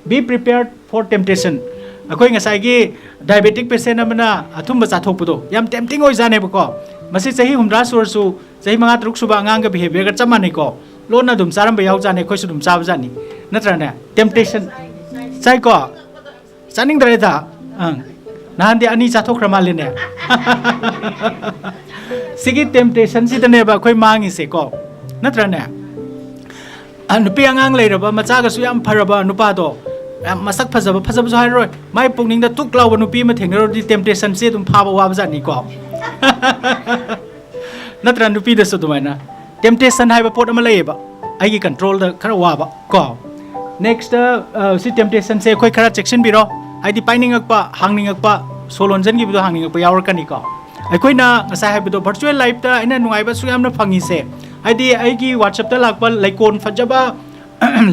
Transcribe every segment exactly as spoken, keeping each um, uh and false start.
Be prepared for temptation. ꯑꯩꯈꯣꯏ ꯉꯁꯥꯏꯒꯤ diabetic patient ꯑꯃꯅ ꯑꯊꯨꯝꯕ ꯆꯥꯊꯣꯛꯄꯗꯣ ꯌꯥꯝ tempting ꯑꯣꯏꯖꯥꯠꯅꯦꯕꯀꯣ꯫ ꯃꯁꯤ ꯆꯍꯤ ꯍꯨꯝꯗ꯭ꯔꯥ ꯁꯨꯔꯁꯨ, ꯆꯍꯤ ꯃꯉꯥ ꯇꯔꯨꯛ ꯁꯨꯕ ꯑꯉꯥꯡꯒ behaviorꯒ ꯆꯞ ꯃꯥꯟꯅꯩꯀꯣ꯫ ꯂꯣꯟꯅ ꯑꯗꯨꯝ ꯆꯥꯔꯝꯕ ꯌꯥꯎꯖꯥꯠꯅꯤ, ꯑꯩꯈꯣꯏꯁꯨ ꯑꯗꯨꯝ ꯆꯥꯕꯖꯥꯠꯅꯤ, ꯅꯠꯇ꯭ꯔꯅꯦ? Temptation ꯆꯥꯏꯀꯣ꯫ ꯆꯥꯅꯤꯡꯗ꯭ꯔꯦꯗ꯫ ꯑꯪ꯫ ꯅꯍꯥꯟꯗꯤ ꯑꯅꯤ ꯆꯥꯊꯣꯛꯈ꯭ꯔ ꯃꯥꯜꯂꯦꯅꯦ꯫ ꯁꯤꯒꯤ temptationꯁꯤꯗꯅꯦꯕ ꯑꯩꯈꯣꯏ ꯃꯥꯡꯉꯤꯁꯦꯀꯣ, ꯅꯠꯇ꯭ꯔꯅꯦ? ꯑ, ꯅꯨꯄꯤ ꯑꯉꯥꯡ ꯂꯩꯔꯕ, ꯃꯆꯥꯒꯁꯨ ꯌꯥꯝ ꯐꯔꯕ ꯅꯨꯄꯥꯗꯣ, ꯌꯥꯝ ꯃꯁꯛ ꯐꯖꯕ, ꯐꯖꯕꯁꯨ ꯍꯥꯏꯔꯔꯣꯏ, ꯃꯥꯏ ꯄꯨꯛꯅꯤꯡꯗ ꯇꯨꯛ ꯂꯥꯎꯕ ꯅꯨꯄꯤ ꯑꯃ ꯊꯦꯡꯅꯔꯨꯔꯗꯤ temptationꯁꯤ ꯑꯗꯨꯝ ꯐꯥꯕ ꯋꯥꯕꯖꯥꯠꯅꯤꯀꯣ꯫ ꯅꯠꯇ꯭ꯔ? ꯅꯨꯄꯤꯗꯁꯨ ꯑꯗꯨꯃꯥꯏꯅ temptation ꯍꯥꯏꯕ ꯄꯣꯠ ꯑꯃ ꯂꯩꯌꯦꯕ, ꯑꯩꯒꯤ controlꯗ ꯈꯔ ꯋꯥꯕ ꯀꯣ꯫ Next, ꯑ, ꯁꯤ temptationꯁꯦ ꯑꯩꯈꯣꯏ ꯈꯔ ꯆꯦꯛꯁꯤꯟꯕꯤꯔꯣ, ꯍꯥꯏꯗꯤ ꯄꯥꯏꯅꯤꯡꯉꯛꯄ, ꯍꯥꯡꯅꯤꯡꯉꯛꯄ, ꯁꯣ ꯂꯣꯟꯖꯟꯈꯤꯕꯗꯣ ꯍꯥꯡꯅꯤꯡꯉꯛꯄ ꯌꯥꯎꯔꯛꯀꯅꯤꯀꯣ꯫ ꯑꯩꯈꯣꯏꯅ ꯉꯁꯥꯏ ꯍꯥꯏꯕꯗꯣ, virtual lifeꯇ ꯑꯩꯅ ꯅꯨꯡꯉꯥꯏꯕ ꯑꯁꯨꯛ ꯌꯥꯝꯅ ꯐꯪꯉꯤꯁꯦ, ꯍꯥꯏꯗꯤ ꯑꯩꯒꯤ WhatsAppꯇ ꯂꯥꯛꯄ ꯂꯩꯀꯣꯟ ꯐꯖꯕ,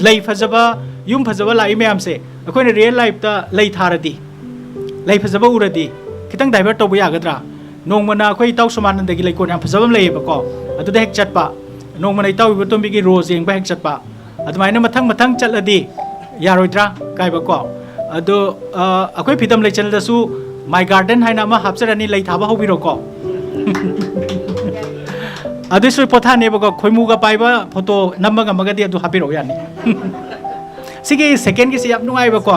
ꯂꯩ ꯐꯖꯕ, ꯌꯨꯝ ꯐꯖꯕ ꯂꯥꯛꯏ ꯃꯌꯥꯝꯁꯦ, ꯑꯩꯈꯣꯏꯅ real lifeꯇ ꯂꯩ ꯊꯥꯔꯗꯤ, ꯂꯩ ꯐꯖꯕ ꯎꯔꯗꯤ, ꯈꯤꯇꯪ divert ꯇꯧꯕ ꯌꯥꯒꯗ꯭ꯔꯥ? ꯅꯣꯡꯃꯅ ꯑꯩꯈꯣꯏ ꯏꯇꯥꯎ ꯁꯣꯃꯥꯅꯟꯗꯒꯤ ꯂꯩꯀꯣꯟ ꯌꯥꯝ ꯐꯖꯕ ꯑꯃ ꯂꯩꯌꯦꯕꯀꯣ, ꯑꯗꯨꯗ ꯍꯦꯛ ꯆꯠꯄ, ꯅꯣꯡꯃꯅ ꯏꯇꯥꯎ ꯏꯕꯣꯇꯣꯝꯕꯤꯒꯤ rose ꯌꯦꯡꯕ ꯍꯦꯛ ꯆꯠꯄ, ꯑꯗꯨꯃꯥꯏꯅ ꯃꯊꯪ ꯃꯊꯪ ꯆꯠꯂꯗꯤ ꯌꯥꯔꯣꯏꯗ꯭ꯔꯥ ꯀꯥꯏꯕꯀꯣ? ꯑꯗꯣ, ꯑ, ꯑꯩꯈꯣꯏ ꯐꯤꯗꯝ ꯂꯩꯆꯜꯗꯁꯨ My Garden ꯍꯥꯏꯅ ꯑꯃ ꯍꯥꯞꯆꯔꯅꯤ, ꯂꯩ ꯊꯥꯕ ꯍꯧꯕꯤꯔꯣꯀꯣ꯫ ꯑꯗꯨꯁꯨ ꯄꯣꯊꯥꯅꯦꯕꯀꯣ, ꯈꯣꯏꯃꯨꯒ ꯄꯥꯏꯕ photo ꯅꯝꯕ ꯉꯝꯃꯒꯗꯤ ꯑꯗꯨ ꯍꯥꯞꯄꯤꯔꯛꯎ ꯌꯥꯅꯤ꯫ ꯁꯤꯒꯤ secondꯒꯤꯁꯤ ꯌꯥꯝ ꯅꯨꯡꯉꯥꯏꯕꯀꯣ꯫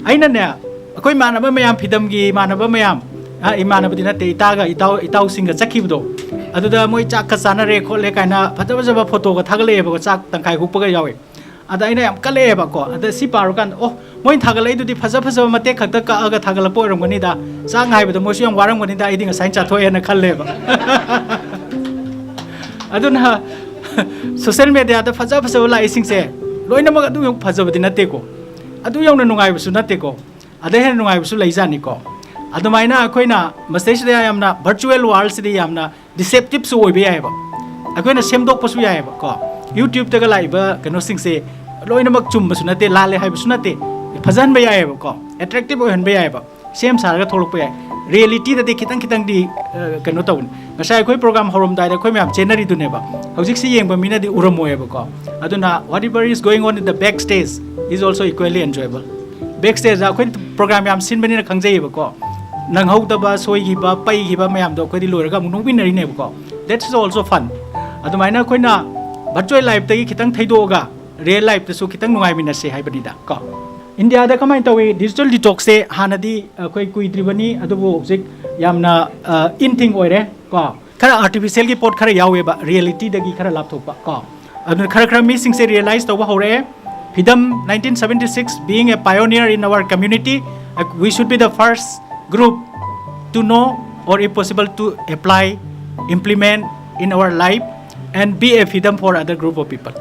ꯑꯩꯅꯅꯦ, ꯑꯩꯈꯣꯏ ꯏꯃꯥꯟꯅꯕ ꯃꯌꯥꯝ, ꯐꯤꯗꯝꯒꯤ ꯏꯃꯥꯟꯅꯕ ꯃꯌꯥꯝ, ꯑ, ꯏꯃꯥꯟꯅꯕꯗꯤ ꯅꯠꯇꯦ, ꯏꯇꯥꯒ ꯏꯇꯥꯎ, ꯏꯇꯥꯎꯁꯤꯡꯒ ꯆꯠꯈꯤꯕꯗꯣ, ꯑꯗꯨꯗ ꯃꯣꯏ ꯆꯥꯛꯀ ꯆꯥꯅꯔꯦ ꯈꯣꯠꯂꯦ ꯀꯥꯏꯅ ꯐꯖ ꯐꯖꯕ photoꯒ ꯊꯥꯒꯠꯂꯛꯑꯦꯕꯀꯣ, ꯆꯥꯛ ꯇꯪꯈꯥꯏ ꯍꯨꯞꯄꯒ ꯌꯥꯎꯋꯦ꯫ ꯑꯗ ꯑꯩꯅ ꯌꯥꯝ ꯀꯜꯂꯛꯑꯦꯕꯀꯣ꯫ ꯑꯗ ꯁꯤ ꯄꯥꯔꯨꯀꯥꯟꯗ, "ꯑꯣ, ꯃꯣꯏꯅ ꯊꯥꯒꯠꯂꯛꯏꯗꯨꯗꯤ ꯐꯖ ꯐꯖꯕ ꯃꯇꯦꯛ ꯈꯛꯇ ꯀꯛꯑꯒ ꯊꯥꯒꯠꯂꯛꯄ ꯑꯣꯏꯔꯝꯒꯅꯤꯗ, ꯆꯥꯛ ꯉꯥꯏꯕꯗ ꯃꯣꯏꯁꯨ ꯌꯥꯝ ꯋꯥꯔꯝꯒꯅꯤꯗ, ꯑꯩꯗꯤ ꯉꯁꯥꯏꯅ ꯆꯥꯊꯣꯛꯑꯦꯅ" ꯈꯜꯂꯦꯕ꯫ ꯑꯗꯨꯅ social mediaꯗ ꯐꯖ ꯐꯖꯕ ꯂꯥꯛꯏꯁꯤꯡꯁꯦ ꯂꯣꯏꯅꯃꯛ ꯑꯗꯨ ꯌꯧ ꯐꯖꯕꯗꯤ ꯅꯠꯇꯦꯀꯣ, ꯑꯗꯨ ꯌꯧꯅ ꯅꯨꯡꯉꯥꯏꯕꯁꯨ ꯅꯠꯇꯦꯀꯣ, ꯑꯗꯩ ꯍꯦꯟꯅ ꯅꯨꯡꯉꯥꯏꯕꯁꯨ ꯂꯩꯖꯥꯠꯅꯤꯀꯣ꯫ ꯑꯗꯨꯃꯥꯏꯅ ꯑꯩꯈꯣꯏꯅ ꯃꯁꯤꯗꯩꯁꯤꯗ ꯌꯥꯝꯅ virtual worldꯁꯤꯗꯤ ꯌꯥꯝꯅ deceptiveꯁꯨ ꯑꯣꯏꯕ ꯌꯥꯏꯑꯕ, ꯑꯩꯈꯣꯏꯅ ꯁꯦꯝꯗꯣꯛꯄꯁꯨ ꯌꯥꯏꯑꯕꯀꯣ꯫ YouTubeꯇꯒ ꯂꯥꯛꯏꯕ ꯀꯩꯅꯣꯁꯤꯡꯁꯦ ꯂꯣꯏꯅꯃꯛ ꯆꯨꯝꯕꯁꯨ ꯅꯠꯇꯦ, ꯂꯥꯜꯂꯦ ꯍꯥꯏꯕꯁꯨ ꯅꯠꯇꯦ, ꯐꯖꯍꯟꯕ ꯌꯥꯏꯑꯕꯀꯣ, attractive ꯑꯣꯏꯍꯟꯕ ꯌꯥꯏꯑꯕ, ꯁꯦꯝ ꯁꯥꯔꯒ ꯊꯣꯛꯂꯛꯄ ꯌꯥꯏ꯫ ꯔꯤꯌꯦꯂꯤꯇꯤꯗꯗꯤ ꯈꯤꯇꯪ ꯈꯤꯇꯪꯗꯤ ꯑ, ꯀꯩꯅꯣ ꯇꯧꯕꯅꯤ꯫ ꯉꯁꯥꯏ ꯑꯩꯈꯣꯏ ꯄ꯭ꯔꯣꯒ꯭ꯔꯥꯝ ꯍꯧꯔꯝꯗꯥꯏꯗ ꯑꯩꯈꯣꯏ ꯃꯌꯥꯝ ꯆꯦꯟꯅꯔꯤꯗꯨꯅꯦꯕ꯫ ꯍꯧꯖꯤꯛꯁꯤ ꯌꯦꯡꯕ ꯃꯤꯅꯗꯤ ꯎꯔꯝꯃꯣꯏꯕꯀꯣ꯫ ꯑꯗꯨꯅ whatever is going on in the back stage is also equally enjoyable. Back ꯁ꯭ꯇꯦꯖꯇ ꯑꯩꯈꯣꯏ ꯄ꯭ꯔꯣꯒ꯭ꯔꯥꯝ ꯌꯥꯝ ꯁꯤꯟꯕꯅꯤꯅ ꯈꯪꯖꯩꯌꯦꯕꯀꯣ꯫ ꯅꯪꯍꯧꯗꯕ, ꯁꯣꯏꯈꯤꯕ, ꯄꯩꯈꯤꯕ ꯃꯌꯥꯝꯗꯣ ꯑꯩꯈꯣꯏꯗꯤ ꯂꯣꯏꯔꯒ ꯑꯃꯨꯛ ꯅꯣꯛꯃꯤꯟꯅꯔꯤꯅꯦꯕꯀꯣ꯫ That's also fun. ꯑꯗꯨꯃꯥꯏꯅ ꯑꯩꯈꯣꯏꯅ ꯚꯔꯆꯨꯋꯦꯜ ꯂꯥꯏꯐꯇꯒꯤ ꯈꯤꯇꯪ ꯊꯩꯗꯣꯛꯑꯒ ꯔꯤꯌꯦꯜ ꯂꯥꯏꯐꯇꯁꯨ ꯈꯤꯇꯪ ꯅꯨꯡꯉꯥꯏꯃꯤꯟꯅꯁꯦ ꯍꯥꯏꯕꯅꯤꯗ ꯀꯣ꯫ ꯏꯟꯗꯤꯌꯥꯗ ꯀꯃꯥꯏꯅ ꯇꯧꯏ? ꯗꯤꯖꯤꯇꯦꯜ ꯗꯤꯇꯣꯛꯁꯁꯦ ꯍꯥꯟꯅꯗꯤ ꯑꯩꯈꯣꯏ ꯀꯨꯏꯗ꯭ꯔꯤꯕꯅꯤ, ꯑꯗꯨꯕꯨ ꯍꯧꯖꯤꯛ ꯌꯥꯝꯅ ꯏꯟ ꯊꯤꯡ ꯑꯣꯏꯔꯦ ꯀꯣ꯫ ꯈꯔ ꯑꯥꯔꯇꯤꯐꯤꯁꯤꯌꯦꯜꯒꯤ ꯄꯣꯠ ꯈꯔ ꯌꯥꯎꯋꯦꯕ, ꯔꯤꯌꯦꯂꯤꯇꯤꯗꯒꯤ ꯈꯔ ꯂꯥꯞꯊꯣꯛꯄ ꯀꯣ꯫ ꯑꯗꯨꯅ ꯈꯔ ꯈꯔ ꯃꯤꯁꯤꯡꯁꯦ ꯔꯤꯌꯦꯂꯥꯏꯁ ꯇꯧꯕ ꯍꯧꯔꯛꯑꯦ꯫ ꯐꯤꯗꯝ nineteen seventy six, being a pioneer in our community, uh, we should be the first group to know, or if possible to apply, implement in our life, and be a freedom for other group of people.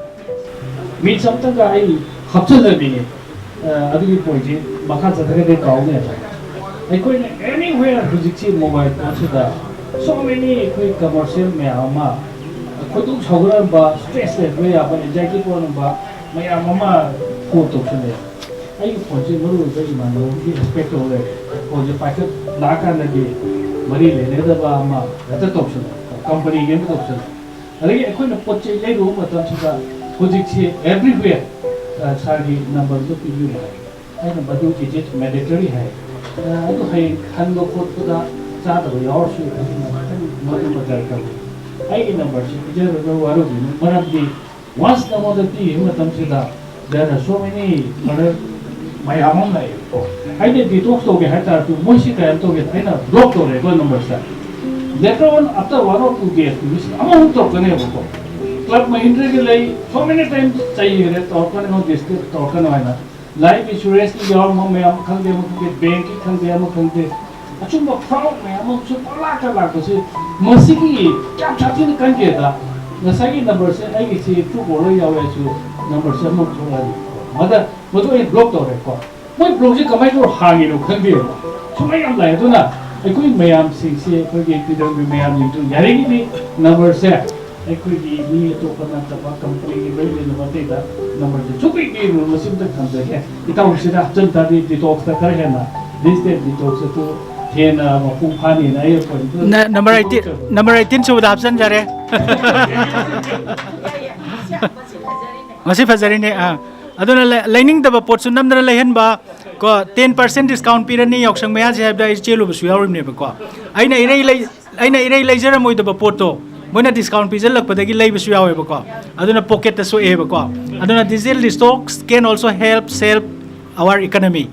ꯃꯤꯠꯁ ꯑꯝꯇꯪꯒ ꯑꯩ ꯍꯥꯞꯆꯤꯜꯂꯝꯃꯤꯅꯦ꯫ ꯑ, ꯑꯗꯨꯒꯤ ꯄꯣꯏꯟꯁꯦ ꯃꯈꯥ ꯆꯠꯊꯒꯗꯤ ꯀꯥꯎꯅꯦꯕ꯫ ꯑꯩꯈꯣꯏꯅ anywhere ꯍꯧꯖꯤꯛꯁꯤ mobile ꯐꯣꯟꯁꯤꯗ so many ꯑꯩꯈꯣꯏ commercial ꯃꯌꯥꯝ ꯑꯃ, ꯈꯣꯏꯗꯧ ꯁꯥꯎꯒꯠꯂꯝꯕ, ꯁ꯭ꯇ꯭ꯔꯦꯁ ꯂꯩꯕ ꯌꯥꯕ, ꯑꯦꯟꯖꯥꯏꯇꯤ ꯄꯣꯛꯍꯟꯕ ꯃꯌꯥꯝ ꯑꯃ ꯐꯣꯟ ꯇꯧꯁꯤꯜꯂꯦ꯫ ꯑꯩꯒꯤ ꯐꯣꯟꯁꯦ ꯃꯔꯨ ꯑꯣꯏꯕ ꯏꯃꯥꯟꯅꯕ ꯑꯃꯒꯤ ꯑꯦꯁꯄꯦꯛ ꯇꯧ ꯂꯩꯔꯦ꯫ ꯐꯣꯟꯁꯦ ꯄꯥꯏꯈꯠ ꯂꯥꯛꯀꯥꯟꯗꯗꯤ ꯃꯔꯤ ꯂꯩꯅꯗꯕ ꯑꯃ ꯍꯦꯛꯇ ꯇꯧꯁꯤꯜꯂꯦ, ꯀꯝꯄꯅꯤꯒꯤ ꯑꯃ ꯇꯧꯁꯤꯜꯂꯦ꯫ ꯑꯗꯒꯤ ꯑꯩꯈꯣꯏꯅ ꯄꯣꯠ ꯆꯩ ꯂꯩꯔꯨꯕ ꯃꯇꯝꯁꯤꯗ ꯍꯧꯖꯤꯛꯁꯤ everywhere, ꯑ, ꯁꯥꯔꯒꯤ ꯅꯝꯕꯔꯗꯨ ꯄꯤꯕꯤꯌꯨ ꯍꯥꯏ꯫ ꯑꯩꯅ ꯃꯗꯨ ꯏꯠ ꯏꯁ ꯃꯦꯟꯗꯦꯇꯔꯤ ꯍꯥꯏ꯫ ꯑ, ꯑꯗꯨ ꯍꯌꯦꯡ ꯈꯟꯕ ꯈꯣꯠꯄꯗ ꯆꯥꯗꯕ ꯌꯥꯎꯔꯁꯨ ꯑꯗꯨꯅ ꯈꯤꯇꯪ ꯃꯗꯨꯃ ꯗꯔꯀꯥꯔ ꯑꯣꯏ꯫ ꯑꯩꯒꯤ ꯅꯝꯕꯔꯁꯤ ꯄꯤꯖꯔꯒ ꯋꯥꯔꯧꯕꯤꯅꯨ, ꯃꯔꯝꯗꯤ ꯋꯥꯟꯁ ꯅꯉꯣꯟꯗ ꯄꯤꯈꯤꯕ ꯃꯇꯝꯁꯤꯗ there are so many other ꯃꯌꯥꯝ ꯑꯃ ꯂꯩꯌꯦꯕꯀꯣ꯫ ꯑꯩꯅ ꯗꯤꯇꯣꯛꯁ ꯇꯧꯒꯦ ꯍꯥꯏ ꯇꯥꯔꯁꯨ ꯃꯣꯏꯁꯤ ꯀꯔꯤꯝ ꯇꯧꯒꯦ, ꯑꯩꯅ ꯕ꯭ꯂꯣꯛ ꯇꯧꯔꯦꯀꯣ ꯅꯝꯕꯔꯁꯦ꯫ Later on, after one or two days, ꯅꯨꯃꯤꯠꯁꯤꯗ ꯑꯃꯃꯨꯛ ꯇꯧꯔꯛꯀꯅꯦꯕꯀꯣ꯫ ꯀ꯭ꯂꯕ ꯃꯍꯤꯟꯗ꯭ꯔꯒꯤ ꯂꯩ, so many times ꯆꯩꯈ꯭ꯔꯦ, ꯇꯧꯔꯛꯀꯅꯤ, ꯅꯣ ꯗꯤꯁꯇ꯭ꯔꯤꯛ ꯇꯧꯔꯛꯀꯅꯤ ꯍꯥꯏꯅ꯫ ꯂꯥꯏꯐ ꯏꯟꯁꯨꯔꯦꯟꯁꯀꯤ ꯌꯥꯎꯔꯝꯕ ꯃꯌꯥꯝ ꯈꯪꯗꯦ, ꯑꯃ ꯈꯪꯗꯦ, ꯕꯦꯡꯀꯤ ꯈꯪꯗꯦ, ꯑꯃ ꯈꯪꯗꯦ, ꯑꯆꯨꯝꯕ ꯐ꯭ꯔꯣꯗ ꯃꯌꯥꯝ ꯑꯃꯁꯨ ꯄꯪꯂꯥꯛꯇ ꯂꯥꯛꯄꯁꯤ, ꯃꯁꯤꯒꯤ ꯀꯌꯥꯝ ꯁꯥꯊꯤꯅ ꯀꯟꯒꯦꯗ, ꯉꯁꯥꯏꯒꯤ ꯅꯝꯕꯔꯁꯦ ꯑꯩꯒꯤꯁꯤ ꯇ꯭ꯔꯨ ꯀꯣꯂꯔ ꯌꯥꯎꯋꯦ ꯍꯥꯏꯁꯨ, ꯅꯝꯕꯔꯁꯦ ꯑꯃ ꯊꯣꯛꯂꯛꯑꯅꯤ꯫ ꯃꯗ ꯃꯗꯨ ꯑꯩ ꯕ꯭ꯂꯣꯛ ꯇꯧꯔꯦꯀꯣ꯫ ꯃꯣꯏ ꯕ꯭ꯂꯣꯛꯁꯦ ꯀꯃꯥꯏꯅ ꯇꯧꯔ ꯍꯥꯡꯉꯤꯅꯣ ꯈꯪꯗꯦꯕ꯫ ꯁꯨꯃꯥꯏ ꯌꯥꯝ ꯂꯥꯛꯑꯦ꯫ ꯑꯗꯨꯅ ꯑꯩꯈꯣꯏ ꯃꯌꯥꯝꯁꯤꯡꯁꯦ, ꯑꯩꯈꯣꯏꯒꯤ ꯐꯤꯗꯝꯒꯤ ꯃꯌꯥꯝꯁꯤꯡꯁꯨ ꯌꯥꯔꯤꯈꯩꯗꯤ ꯅꯝꯕꯔꯁꯦ ꯑꯩꯈꯣꯏꯒꯤ ꯃꯤ ꯑꯇꯣꯞꯄ ꯅꯠꯇꯕ ꯀꯝꯄꯅꯤꯒꯤ ꯃꯔꯤ ꯂꯩꯅꯕ ꯑꯇꯩꯗ ꯅꯝꯕꯔꯁꯦ ꯁꯨꯡꯄꯤ ꯄꯤꯔꯨꯅꯨ꯫ ꯃꯁꯤꯃꯇ ꯊꯝꯖꯒꯦ꯫ ꯏꯇꯥꯎꯁꯤꯗ ꯍꯥꯞꯆꯤꯟ ꯇꯥꯔꯗꯤ ꯗꯤꯇꯣꯛꯁꯇ ꯈꯔ ꯍꯦꯟꯅ, ꯗꯤꯖꯤꯇꯦꯜ ꯗꯤꯇꯣꯛꯁ ꯑꯗꯨ ꯍꯦꯟꯅ ꯃꯄꯨꯡ ꯐꯥꯅꯤꯅ ꯑꯩ ꯑꯩꯈꯣꯏ ꯅ- number eighteen, number eighteen ꯁꯨꯕꯗ ꯍꯥꯞꯆꯤꯟꯖꯔꯦ꯫ ꯃꯁꯤ ꯐꯖꯔꯤꯅꯦ꯫ ꯑꯥ, ꯑꯗꯨꯅ ꯂꯩ- ꯂꯩꯅꯤꯡꯗꯕ ꯄꯣꯠꯁꯨ ꯅꯝꯗꯅ ꯂꯩꯍꯟꯕ꯫ ꯀꯣ, ten percent discount ꯄꯤꯔꯅꯤ ꯌꯥꯎꯁꯪ ꯃꯌꯥꯁꯦ ꯍꯥꯏꯕꯗ ꯑꯩ ꯆꯦꯜꯂꯨꯕꯁꯨ ꯌꯥꯎꯔꯤꯕꯅꯦꯕꯀꯣ꯫ ꯑꯩꯅ ꯏꯔꯩ ꯂꯩ ꯑꯩꯅ ꯏꯔꯩ ꯂꯩꯖꯔꯝꯃꯣꯏꯗꯕ ꯄꯣꯠꯇꯣ ꯃꯣꯏꯅ discount ꯄꯤꯁꯤꯜꯂꯛꯄꯗꯒꯤ ꯂꯩꯕꯁꯨ ꯌꯥꯎꯋꯦꯕꯀꯣ꯫ ꯑꯗꯨꯅ ꯄꯣꯀꯦꯠꯇ ꯁꯣꯛꯑꯦꯕꯀꯣ꯫ ꯑꯗꯨꯅ digital detox can also help save our economy꯫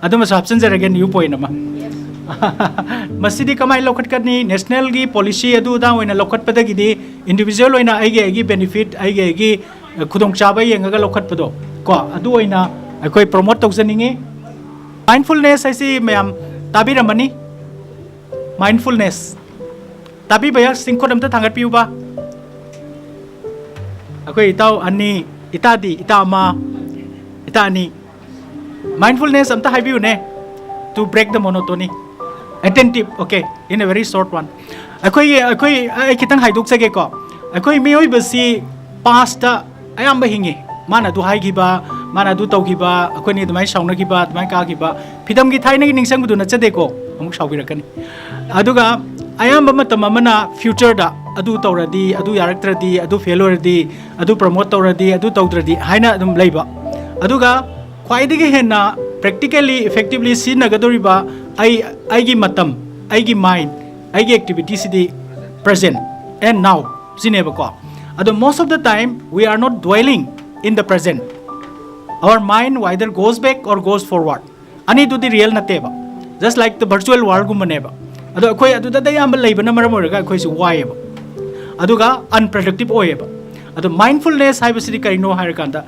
ꯑꯗꯨꯃꯁꯨ ꯍꯥꯞꯆꯤꯟꯖꯔꯒꯦ, new point ꯑꯃ꯫ ꯃꯁꯤꯗꯤ ꯀꯃꯥꯏꯅ ꯂꯧꯈꯠꯀꯅꯤ? ꯅꯦꯁꯅꯦꯜꯒꯤ ꯄꯣꯂꯤꯁꯤ ꯑꯗꯨ ꯑꯗꯥ ꯑꯣꯏꯅ ꯂꯧꯈꯠꯄꯗꯒꯤꯗꯤ individual ꯑꯣꯏꯅ ꯑꯩꯒꯤ ꯑꯩꯒꯤ benefit, ꯑꯩꯒꯤ ꯑꯩꯒꯤ ꯈꯨꯗꯣꯡꯆꯥꯕ ꯌꯦꯡꯉꯒ ꯂꯧꯈꯠꯄꯗꯣ ꯀꯣ, ꯑꯗꯨ ꯑꯣꯏꯅ ꯑꯩꯈꯣꯏ promote ꯇꯧꯖꯅꯤꯡꯉꯤ꯫ Mindfulness ꯍꯥꯏꯁꯤ ꯃꯌꯥꯝ ꯇꯥꯕꯤꯔꯝꯃꯅꯤ꯫ Mindfulness ꯇꯥꯕꯤꯕ ꯌꯥ ꯁꯤꯡꯈꯣꯠ ꯑꯝꯇ ꯊꯥꯡꯒꯠꯄꯤꯌꯨꯕ꯫ ꯑꯩꯈꯣꯏ ꯏꯇꯥꯎ ꯑꯅꯤ, ꯏꯇꯥꯗꯤ, ꯏꯇꯥ ꯑꯃ, ꯏꯇꯥ ꯑꯅꯤ꯫ Mindfulness ꯑꯝꯇ ꯍꯥꯏꯕꯤꯌꯨꯅꯦ, to break the monotony, attentive, okay, in a very short one꯫ ꯑꯩꯈꯣꯏꯒꯤ ꯑꯩꯈꯣꯏ ꯑꯩ ꯈꯤꯇꯪ ꯍꯥꯏꯗꯣꯛꯆꯒꯦꯀꯣ꯫ ꯑꯩꯈꯣꯏ ꯃꯤꯑꯣꯏꯕꯁꯤ past ꯑꯌꯥꯝꯕ ꯍꯤꯡꯉꯤ꯫ ꯃꯥꯅ ꯑꯗꯨ ꯍꯥꯏꯈꯤꯕ, ꯃꯥꯅ ꯑꯗꯨ ꯇꯧꯈꯤꯕ, ꯑꯩꯈꯣꯏꯅꯤ ꯑꯗꯨꯃꯥꯏꯅ ꯁꯥꯎꯅꯈꯤꯕ, ꯑꯗꯨꯃꯥꯏꯅ ꯀꯥꯈꯤꯕ, ꯐꯤꯗꯝꯒꯤ ꯊꯥꯏꯅꯒꯤ ꯅꯤꯡꯁꯤꯡꯕꯗꯨ ꯅꯠꯆꯗꯦꯀꯣ, ꯑꯃꯨꯛ ꯁꯥꯎꯕꯤꯔꯛꯀꯅꯤ꯫ ꯑꯗꯨꯒ ꯑꯌꯥꯝꯕ ꯃꯇꯝ ꯑꯃꯅ future ꯗ ꯑꯗꯨ ꯇꯧꯔꯗꯤ, ꯑꯗꯨ ꯌꯥꯔꯛꯇ꯭ꯔꯗꯤ, ꯑꯗꯨ fail ꯑꯣꯏꯔꯗꯤ, ꯑꯗꯨ promote ꯇꯧꯔꯗꯤ, ꯑꯗꯨ ꯇꯧꯗ꯭ꯔꯗꯤ ꯍꯥꯏꯅ ꯑꯗꯨꯝ ꯂꯩꯕ꯫ ꯑꯗꯨꯒ ꯈ꯭ꯋꯥꯏꯗꯒꯤ ꯍꯦꯟꯅ practically effectively ꯁꯤꯖꯤꯟꯅꯒꯗꯧꯔꯤꯕ ꯑꯩ ꯑꯩꯒꯤ ꯃꯇꯝ, ꯑꯩꯒꯤ mind, ꯑꯩꯒꯤ activity CD present and now ꯁꯤꯅꯦꯕꯀꯣ꯫ ꯑꯗꯣ most of the time we are not dwelling in the present, our mind either goes back or goes forward꯫ ꯑꯅꯤꯗꯨꯗꯤ real ꯅꯠꯇꯦꯕ, just like the virtual world ꯒꯨꯝꯕꯅꯦꯕ꯫ ꯑꯗꯣ ꯑꯩꯈꯣꯏ ꯑꯗꯨꯗ ꯑꯌꯥꯝꯕ ꯂꯩꯕꯅ ꯃꯔꯝ ꯑꯣꯏꯔꯒ ꯑꯩꯈꯣꯏꯁꯨ ꯋꯥꯏꯑꯦꯕ, ꯑꯗꯨꯒ unproductive ꯑꯣꯏꯌꯦꯕ꯫ ꯑꯗꯣ mindfulness ꯍꯥꯏꯕꯁꯤꯗꯤ ꯀꯔꯤꯅꯣ ꯍꯥꯏꯔꯀꯥꯟꯗ,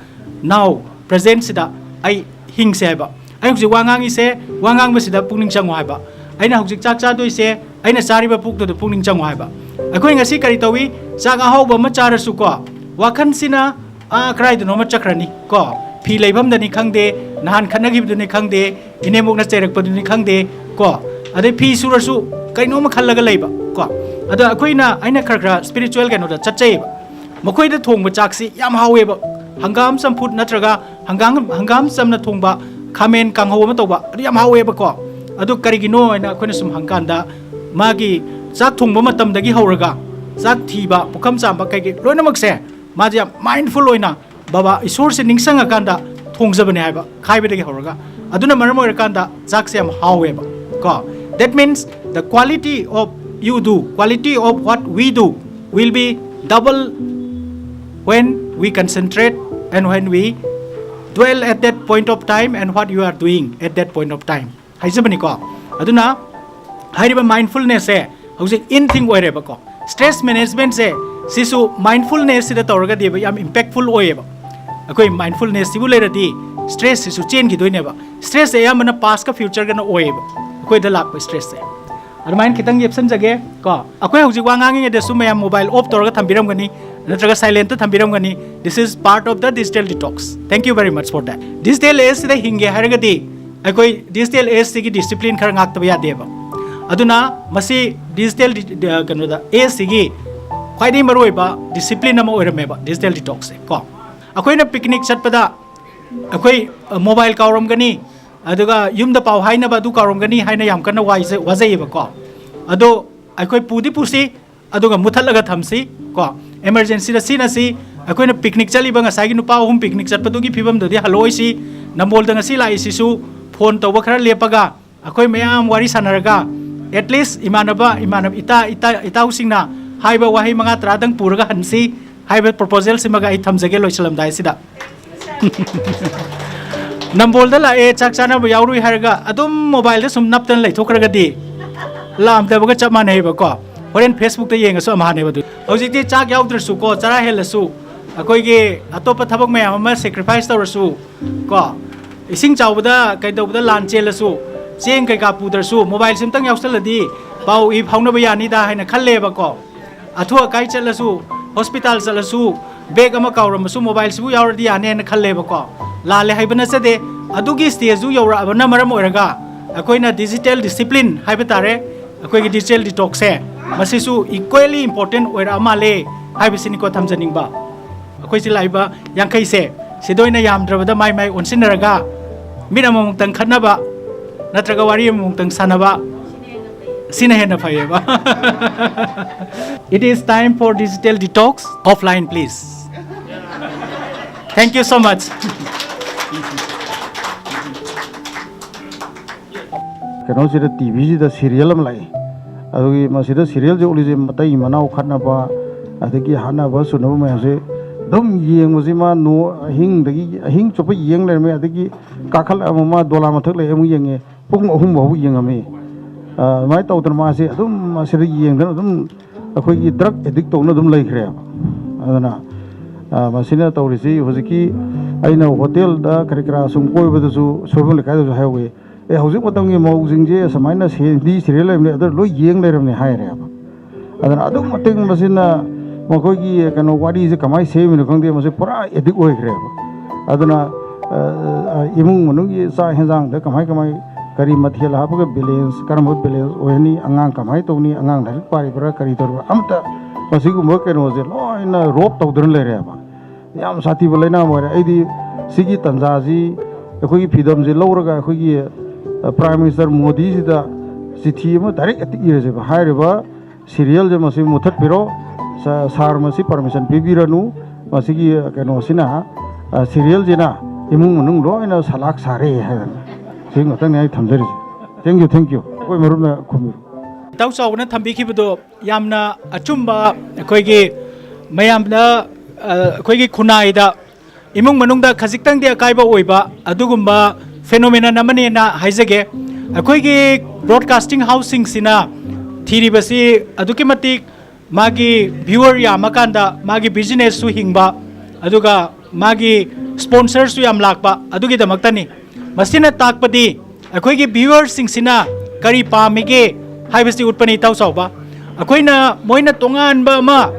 now present ꯁꯤꯗ ꯑꯩ ꯍꯤꯡꯁꯦ ꯍꯥꯏꯕ꯫ ꯑꯩ ꯍꯧꯖꯤꯛ ꯋꯥ ꯉꯥꯡꯉꯤꯁꯦ, ꯋꯥ ꯉꯥꯡꯕꯁꯤꯗ ꯄꯨꯛꯅꯤꯡ ꯆꯪꯉꯣ ꯍꯥꯏꯕ꯫ ꯑꯩꯅ ꯍꯧꯖꯤꯛ ꯆꯥꯛ ꯆꯥꯗꯣꯏꯁꯦ, ꯑꯩꯅ ꯆꯥꯔꯤꯕ ꯄꯨꯛꯇꯨꯗ ꯄꯨꯛꯅꯤꯡ ꯆꯪꯉꯣ ꯍꯥꯏꯕ꯫ ꯑꯩꯈꯣꯏ ꯉꯁꯤ ꯀꯔꯤ ꯇꯧꯏ? ꯆꯥꯛ ꯑꯍꯥꯎꯕ ꯑꯃ ꯆꯥꯔꯁꯨꯀꯣ, ꯋꯥꯈꯜꯁꯤꯅ ꯑꯥ ꯀꯗꯥꯏꯗꯅꯣ ꯑꯃ ꯆꯠꯈ꯭ꯔꯅꯤ ꯀꯣ꯫ ꯐꯤ ꯂꯩꯐꯝꯗꯅꯤ ꯈꯪꯗꯦ, ꯅꯍꯥꯟ ꯈꯠꯅꯈꯤꯕꯗꯨꯅꯤ ꯈꯪꯗꯦ, ꯏꯅꯦꯝꯕꯣꯛꯅ ꯆꯩꯔꯛꯄꯗꯨꯅꯤ ꯈꯪꯗꯦ ꯀꯣ꯫ ꯑꯗꯩ ꯐꯤ ꯁꯨꯔꯁꯨ ꯀꯩꯅꯣꯝꯃ ꯈꯜꯂꯒ ꯂꯩꯕ ꯀꯣ꯫ ꯑꯗꯣ ꯑꯩꯈꯣꯏꯅ, ꯑꯩꯅ ꯈꯔ ꯈꯔ spiritual ꯀꯩꯅꯣꯗ ꯆꯠꯆꯩꯌꯦꯕ꯫ ꯃꯈꯣꯏꯗ ꯊꯣꯡꯕ ꯆꯥꯛꯁꯤ ꯌꯥꯝ ꯍꯥꯎꯋꯦꯕ꯫ ꯍꯪꯒꯥꯝ ꯆꯝꯐꯨꯠ ꯅꯠꯇ꯭ꯔꯒ ꯍꯪꯒꯥꯝ, ꯍꯪꯒꯥꯝ ꯆꯝꯅ ꯊꯣꯡꯕ, ꯈꯥꯃꯦꯟ ꯀꯥꯡꯍꯧ ꯑꯃ ꯇꯧꯕ, ꯑꯗꯨ ꯌꯥꯝ ꯍꯥꯎꯋꯦꯕꯀꯣ꯫ ꯑꯗꯨ ꯀꯔꯤꯒꯤꯅꯣ ꯍꯥꯏꯅ ꯑꯩꯈꯣꯏꯅ ꯁꯨꯝ ꯍꯪꯀꯥꯟꯗ, ꯃꯥꯒꯤ ꯆꯥꯛ ꯊꯣꯡꯕ ꯃꯇꯝꯗꯒꯤ ꯍꯧꯔꯒ ꯆꯥꯛ ꯊꯤꯕ, ꯄꯨꯈꯝ ꯆꯥꯝꯕ, ꯀꯩꯀꯩ ꯂꯣꯏꯅꯃꯛꯁꯦ ꯃꯥꯁꯦ ꯌꯥꯝ mindful ꯑꯣꯏꯅ, ꯕꯕꯥ ꯏꯁꯣꯔꯁꯦ ꯅꯤꯡꯁꯤꯡꯉꯀꯥꯟꯗ ꯊꯣꯡꯖꯕꯅꯦ ꯍꯥꯏꯕ, ꯈꯥꯏꯕꯗꯒꯤ ꯍꯧꯔꯒ꯫ ꯑꯗꯨꯅ ꯃꯔꯝ ꯑꯣꯏꯔꯀꯥꯟꯗ ꯆꯥꯛꯁꯦ ꯌꯥꯝ ꯍꯥꯎꯋꯦꯕ ꯀꯣ꯫ That means the quality of you do, quality of what we do will be double when we concentrate and when we dwell at that point of time and what you are doing at that point of time ꯍꯥꯏꯖꯕꯅꯤꯀꯣ꯫ ꯑꯗꯨꯅ ꯍꯥꯏꯔꯤꯕ mindfulnessꯁꯦ ꯍꯧꯖꯤꯛ in thing ꯑꯣꯏꯔꯦꯕꯀꯣ꯫ Stress managementꯁꯦ ꯁꯤꯁꯨ mindfulnessꯁꯤꯗ ꯇꯧꯔꯒꯗꯤꯕ ꯌꯥꯝ impactful ꯑꯣꯏꯌꯦꯕ꯫ ꯑꯩꯈꯣꯏ mindfulnessꯁꯤꯕꯨ ꯂꯩꯔꯗꯤ stressꯁꯤꯁꯨ ꯆꯦꯟꯈꯤꯗꯣꯏꯅꯦꯕ꯫ Stressꯁꯦ ꯑꯌꯥꯝꯕꯅ pastꯀ futureꯒꯅ ꯑꯣꯏꯌꯦꯕ, ꯑꯩꯈꯣꯏꯗ ꯂꯥꯛꯄ stressꯁꯦ꯫ ꯑꯗꯨꯃꯥꯏꯅ ꯈꯤꯇꯪ ꯌꯦꯞꯁꯟꯖꯒꯦ ꯀꯣ꯫ ꯑꯩꯈꯣꯏ ꯍꯧꯖꯤꯛ ꯋꯥ ꯉꯥꯡꯉꯤꯉꯩꯗꯁꯨ ꯃꯌꯥꯝ mobile off ꯇꯧꯔꯒ ꯊꯝꯕꯤꯔꯝꯒꯅꯤ, ꯅꯠꯇ꯭ꯔꯒ silentꯇ ꯊꯝꯕꯤꯔꯝꯒꯅꯤ꯫ This is part of the digital detox. Thank you very much for that. Digital ageꯁꯤꯗ ꯍꯤꯡꯒꯦ ꯍꯥꯏꯔꯒꯗꯤ ꯑꯩꯈꯣꯏ digital ageꯁꯤꯒꯤ discipline ꯈꯔ ꯉꯥꯛꯇꯕ ꯌꯥꯗꯦꯕ꯫ ꯑꯗꯨꯅ ꯃꯁꯤ digital ꯗꯤ-, ꯗ-, ꯀꯩꯅꯣꯗ, ageꯁꯤꯒꯤ ꯈ꯭ꯋꯥꯏꯗꯒꯤ ꯃꯔꯨꯑꯣꯏꯕ discipline ꯑꯃ ꯑꯣꯏꯔꯝꯃꯦꯕ digital detoxꯁꯦ ꯀꯣ꯫ ꯑꯩꯈꯣꯏꯅ picnic ꯆꯠꯄꯗ ꯑꯩꯈꯣꯏ, ꯑ, mobile ꯀꯥꯎꯔꯝꯒꯅꯤ, ꯑꯗꯨꯒ ꯌꯨꯝꯗ ꯄꯥꯎ ꯍꯥꯏꯅꯕ ꯑꯗꯨ ꯀꯥꯎꯔꯝꯒꯅꯤ ꯍꯥꯏꯅ ꯌꯥꯝ ꯀꯟꯅ ꯋꯥꯏꯖ-, ꯋꯥꯖꯩꯌꯦꯕꯀꯣ꯫ ꯑꯗꯣ ꯑꯩꯈꯣꯏ ꯄꯨꯗꯤ ꯄꯨꯁꯤ, ꯑꯗꯨꯒ ꯃꯨꯊꯠꯂꯒ ꯊꯝꯁꯤ ꯀꯣ꯫ Emergencyꯗ ꯁꯤꯖꯤꯟꯅꯁꯤ꯫ ꯑꯩꯈꯣꯏꯅ picnic ꯆꯠꯂꯤꯕ ꯉꯁꯥꯏꯒꯤ ꯅꯨꯄꯥ ꯑꯍꯨꯝ picnic ꯆꯠꯄꯗꯨꯒꯤ ꯐꯤꯕꯝꯗꯨꯗꯤ ꯍꯜꯂꯛꯑꯣꯏꯁꯤ꯫ ꯅꯝꯕꯣꯜꯗ ꯉꯁꯤ ꯂꯥꯛꯏꯁꯤꯁꯨ phone ꯇꯧꯕ ꯈꯔ ꯂꯦꯞꯄꯒ, ꯑꯩꯈꯣꯏ ꯃꯌꯥꯝ ꯋꯥꯔꯤ ꯁꯥꯟꯅꯔꯒ, at least ꯏꯃꯥꯟꯅꯕ, ꯏꯃꯥꯟꯅꯕ, ꯏꯇꯥ, ꯏꯇꯥ, ꯏꯇꯥꯎꯁꯤꯡꯅ ꯍꯥꯏꯕ ꯋꯥꯍꯩ ꯃꯉꯥ ꯇꯔꯥꯗꯪ ꯄꯨꯔꯒ ꯍꯟꯁꯤ ꯍꯥꯏꯕ proposalꯁꯤꯃꯒ ꯑꯩ ꯊꯝꯖꯒꯦ ꯂꯣꯏꯁꯤꯜꯂꯝꯗꯥꯏꯁꯤꯗ꯫ ꯅꯝꯕꯣꯜꯗ ꯂꯥꯛꯑꯦ, ꯆꯥꯛ ꯆꯥꯅꯕ ꯌꯥꯎꯔꯨꯏ ꯍꯥꯏꯔꯒ ꯑꯗꯨꯝ mobileꯗ ꯁꯨꯝ ꯅꯞꯇꯅ ꯂꯩꯊꯣꯛꯈ꯭ꯔꯒꯗꯤ ꯂꯥꯛꯑꯝꯗꯕꯒ ꯆꯞ ꯃꯥꯟꯅꯩꯕꯀꯣ꯫ ꯍꯣꯔꯦꯟ Facebookꯇ ꯌꯦꯡꯉꯁꯨ ꯑꯃꯍꯥꯅꯦꯕ꯫ ꯑꯗꯨ ꯍꯧꯖꯤꯛꯇꯤ ꯆꯥꯛ ꯌꯥꯎꯗ꯭ꯔꯁꯨꯀꯣ, ꯆꯔꯥ ꯍꯦꯜꯂꯁꯨ, ꯑꯩꯈꯣꯏꯒꯤ ꯑꯇꯣꯞꯄ ꯊꯕꯛ ꯃꯌꯥꯝ ꯑꯃ sacrifice ꯇꯧꯔꯁꯨ ꯀꯣ, ꯏꯁꯤꯡ ꯆꯥꯎꯕꯗ ꯀꯩꯗꯧꯕꯗ ꯂꯥꯟ ꯆꯦꯜꯂꯁꯨ, ꯆꯦꯡ ꯀꯩꯀꯥ ꯄꯨꯗ꯭ꯔꯁꯨ mobileꯁꯤ ꯑꯝꯇꯪ ꯌꯥꯎꯁꯜꯂꯗꯤ ꯄꯥꯎ ꯏ ꯐꯥꯎꯅꯕ ꯌꯥꯅꯤꯗ ꯍꯥꯏꯅ ꯈꯜꯂꯦꯕꯀꯣ꯫ ꯑꯊꯨ ꯑꯀꯥꯏ ꯆꯠꯂꯁꯨ, hospital ꯆꯠꯂꯁꯨ, bag ꯑꯃ ꯀꯥꯎꯔꯝꯃꯁꯨ mobileꯁꯤꯕꯨ ꯌꯥꯎꯔꯗꯤ ꯌꯥꯅꯦꯅ ꯈꯜꯂꯦꯕꯀꯣ꯫ ꯂꯥꯜꯂꯦ ꯍꯥꯏꯕ ꯅꯠꯆꯗꯦ꯫ ꯑꯗꯨꯒꯤ stageꯗꯨ ꯌꯧꯔꯛꯑꯕꯅ ꯃꯔꯝ ꯑꯣꯏꯔꯒ ꯑꯩꯈꯣꯏꯅ digital discipline ꯍꯥꯏꯕ ꯇꯥꯔꯦ, ꯑꯩꯈꯣꯏꯒꯤ digital detoxꯁꯦ, ꯃꯁꯤꯁꯨ equally important ꯑꯣꯏꯔꯛꯑ ꯃꯥꯜꯂꯦ ꯍꯥꯏꯕꯁꯤꯅꯤꯀꯣ ꯊꯝꯖꯅꯤꯡꯕ꯫ ꯑꯩꯈꯣꯏꯁꯤ ꯂꯥꯛꯏꯕ ꯌꯥꯡꯈꯩꯁꯦ, ꯁꯤꯗ ꯑꯣꯏꯅ ꯌꯥꯝꯗ꯭ꯔꯕꯗ ꯃꯥꯏ ꯃꯥꯏ ꯑꯣꯟꯁꯤꯟꯅꯔꯒ ꯃꯤꯠ ꯑꯃꯃꯨꯛꯇꯪ ꯈꯠꯅꯕ, ꯅꯠꯇ꯭ꯔꯒ ꯋꯥꯔꯤ ꯑꯃꯨꯛꯇꯪ ꯁꯥꯟꯅꯕ? ꯁꯤꯅ ꯍꯦꯟꯅ ꯐꯩꯌꯦꯕ. It is time for digital detox. Offline, please. Thank you so much. ꯀꯩꯅꯣꯁꯤꯗ ꯇꯤ ꯚꯤꯁꯤꯗ ꯁꯤꯔꯤꯌꯦꯜ ꯑꯃ ꯂꯥꯛꯏ꯫ ꯑꯗꯨꯒꯤ ꯃꯁꯤꯗ ꯁꯤꯔꯤꯌꯦꯜꯁꯦ ꯎꯠꯂꯤꯁꯦ ꯃꯇꯩ ꯃꯅꯥꯎ ꯈꯠꯅꯕ, ꯑꯗꯒꯤ ꯍꯥꯠꯅꯕ ꯁꯨꯅꯕ ꯃꯌꯥꯝꯁꯦ ꯑꯗꯨꯝ ꯌꯦꯡꯕꯁꯤ ꯃꯥ ꯅꯣ-, ꯑꯍꯤꯡꯗꯒꯤ, ꯑꯍꯤꯡ ꯆꯨꯞꯄ ꯌꯦꯡ ꯂꯩꯔꯝꯃꯦ꯫ ꯑꯗꯒꯤ ꯀꯥꯈꯠꯂꯛꯑ ꯑꯃꯨꯛ ꯃꯥ ꯗꯣꯂꯥ ꯃꯊꯛ ꯂꯩ ꯑꯃꯨꯛ ꯌꯦꯡꯉꯦ꯫ ꯄꯨꯡ ꯑꯍꯨꯝ ꯐꯥꯎꯕ ꯌꯦꯡꯉꯝꯃꯤ꯫ ꯑ, ꯑꯗꯨꯃꯥꯏꯅ ꯇꯧꯗꯅ ꯃꯥꯁꯦ ꯑꯗꯨꯝ ꯃꯁꯤꯗ ꯌꯦꯡꯗꯅ ꯑꯗꯨꯝ ꯑꯩꯈꯣꯏꯒꯤ ꯗ꯭ꯔꯒ ꯑꯦꯗꯤꯛ ꯇꯧꯅ ꯑꯗꯨꯝ ꯂꯩꯈ꯭ꯔꯦꯕ꯫ ꯑꯗꯨꯅ, ꯑ, ꯃꯁꯤꯅ ꯇꯧꯔꯤꯁꯤ ꯍꯧꯖꯤꯛꯀꯤ ꯑꯩꯅ ꯍꯣꯇꯦꯜꯗ ꯀꯔꯤ ꯀꯔꯥ ꯁꯨꯝ ꯀꯣꯏꯕꯗꯁꯨ ꯁꯣꯏꯕꯝ ꯂꯩꯀꯥꯏꯗꯁꯨ ꯍꯥꯏꯍꯧꯋꯤ, "ꯑꯦ, ꯍꯧꯖꯤꯛ ꯃꯇꯝꯒꯤ ꯃꯧꯁꯤꯡꯁꯦ ꯁꯨꯃꯥꯏꯅ ꯍꯤꯟꯗꯤ ꯁꯤꯔꯤꯌꯦꯜ ꯂꯩꯕꯅꯦ, ꯑꯗꯨ ꯂꯣꯏ ꯌꯦꯡ ꯂꯩꯔꯕꯅꯦ" ꯍꯥꯏꯔꯦꯕ꯫ ꯑꯗꯨꯅ ꯑꯗꯨꯛ ꯃꯇꯤꯛ ꯃꯁꯤꯅ ꯃꯈꯣꯏꯒꯤ ꯀꯩꯅꯣ ꯋꯥꯔꯤꯁꯦ ꯀꯃꯥꯏꯅ ꯁꯦꯝꯃꯤꯅꯣ ꯈꯪꯗꯦ, ꯃꯁꯤ ꯄꯨꯔꯥ ꯑꯦꯗꯤꯛ ꯑꯣꯏꯈ꯭ꯔꯦꯕ꯫ ꯑꯗꯨꯅ, ꯑ, ꯑ, ꯏꯃꯨꯡ ꯃꯅꯨꯡꯒꯤ ꯆꯥꯛ ꯍꯦꯟꯖꯥꯡꯗ ꯀꯃꯥꯏ ꯀꯃꯥꯏ ꯀꯔꯤ ꯃꯊꯦꯜ ꯍꯥꯞꯄꯒ ꯕꯦꯂꯦꯟꯁ, ꯀꯔꯝꯕ ꯕꯦꯂꯦꯟꯁ ꯑꯣꯏꯍꯟꯅꯤ, ꯑꯉꯥꯡ ꯀꯃꯥꯏꯅ ꯇꯧꯅꯤ, ꯑꯉꯥꯡ ꯂꯥꯏꯔꯤꯛ ꯄꯥꯔꯤꯕ꯭ꯔꯥ ꯀꯔꯤ ꯇꯧꯔꯤꯕ꯭ꯔꯥ, ꯑꯃꯠꯇ ꯃꯁꯤꯒꯨꯝꯕ ꯀꯩꯅꯣꯁꯦ ꯂꯣꯏꯅ ꯔꯣꯞ ꯇꯧꯗꯨꯅ ꯂꯩꯔꯦꯕ꯫ ꯌꯥꯝ ꯁꯥꯊꯤꯕ ꯂꯩꯅꯥ ꯑꯃ ꯑꯣꯏꯔꯦ꯫ ꯑꯩꯗꯤ ꯁꯤꯒꯤ ꯇꯥꯟꯖꯥꯁꯤ ꯑꯩꯈꯣꯏꯒꯤ ꯐ꯭ꯔꯤꯗꯝꯁꯤ ꯂꯧꯔꯒ ꯑꯩꯈꯣꯏꯒꯤ, ꯑ, ꯄ꯭ꯔꯥꯏꯝ ꯃꯤꯅꯤꯁꯇꯔ ꯃꯣꯗꯤꯁꯤꯗ ꯆꯤꯊꯤ ꯑꯃ ꯗꯥꯏꯔꯦꯛ ꯑꯦꯇꯦꯛ ꯏꯔꯁꯦꯕ꯫ ꯍꯥꯏꯔꯤꯕ ꯁꯤꯔꯤꯌꯦꯜꯁꯦ ꯃꯁꯤ ꯃꯨꯊꯠꯄꯤꯔꯣ꯫ ꯁꯥ-, ꯁꯥꯔ ꯃꯁꯤ ꯄꯔꯃꯤꯁꯟ ꯄꯤꯕꯤꯔꯅꯨ꯫ ꯃꯁꯤꯒꯤ ꯀꯩꯅꯣꯁꯤꯅ, ꯑ, ꯁꯤꯔꯤꯌꯦꯜꯁꯤꯅ ꯏꯃꯨꯡ ꯃꯅꯨꯡ ꯂꯣꯏꯅ ꯁꯂꯥꯛ ꯁꯥꯔꯦ ꯍꯥꯏꯗꯅ꯫ ꯁꯤ ꯉꯥꯛꯇꯅꯤ ꯑꯩ ꯊꯝꯖꯔꯤꯁꯦ꯫ Thank you, thank you꯫ ꯑꯩꯈꯣꯏ ꯃꯔꯨꯞꯅ ꯈꯨꯝꯕꯤꯔꯣ꯫ ꯏꯇꯥꯎ ꯆꯥꯎꯕꯅ ꯊꯝꯕꯤꯈꯤꯕꯗꯣ ꯌꯥꯝꯅ ꯑꯆꯨꯝꯕ, ꯑꯩꯈꯣꯏꯒꯤ ꯃꯌꯥꯝꯅ, ꯑ, ꯑꯩꯈꯣꯏꯒꯤ ꯈꯨꯟꯅꯥꯏꯗ ꯏꯃꯨꯡ ꯃꯅꯨꯡꯗ ꯈꯖꯤꯛꯇꯪꯗꯤ ꯑꯀꯥꯏꯕ ꯑꯣꯏꯕ ꯑꯗꯨꯒꯨꯝꯕ ꯐꯦꯅꯣꯃꯦꯅꯟ ꯑꯃꯅꯦꯅ ꯍꯥꯏꯖꯒꯦ꯫ ꯑꯩꯈꯣꯏꯒꯤ ꯕ꯭ꯔꯣꯗꯀꯥꯁꯇꯤꯡ ꯍꯥꯎꯁꯁꯤꯡꯁꯤꯅ ꯊꯤꯔꯤꯕꯁꯤ ꯑꯗꯨꯛꯀꯤ ꯃꯇꯤꯛ ꯃꯥꯒꯤ ꯚ꯭ꯌꯨꯋꯔ ꯌꯥꯝꯃꯀꯥꯟꯗ ꯃꯥꯒꯤ ꯕꯤꯖꯤꯅꯦꯁꯁꯨ ꯍꯤꯡꯕ, ꯑꯗꯨꯒ ꯃꯥꯒꯤ ꯁ꯭ꯄꯣꯟꯁꯔꯁꯨ ꯌꯥꯝ ꯂꯥꯛꯄ ꯑꯗꯨꯒꯤꯗꯃꯛꯇꯅꯤ꯫ ꯃꯁꯤꯅ ꯇꯥꯛꯄꯗꯤ ꯑꯩꯈꯣꯏꯒꯤ ꯚ꯭ꯌꯨꯋꯔꯁꯤꯡꯁꯤꯅ ꯀꯔꯤ ꯄꯥꯝꯃꯤꯒꯦ ꯍꯥꯏꯕꯁꯤ ꯎꯠꯄꯅꯤ, ꯏꯇꯥꯎ ꯆꯥꯎꯕ꯫ ꯑꯩꯈꯣꯏꯅ, ꯃꯣꯏꯅ ꯇꯣꯉꯥꯟꯕ ꯑꯃ,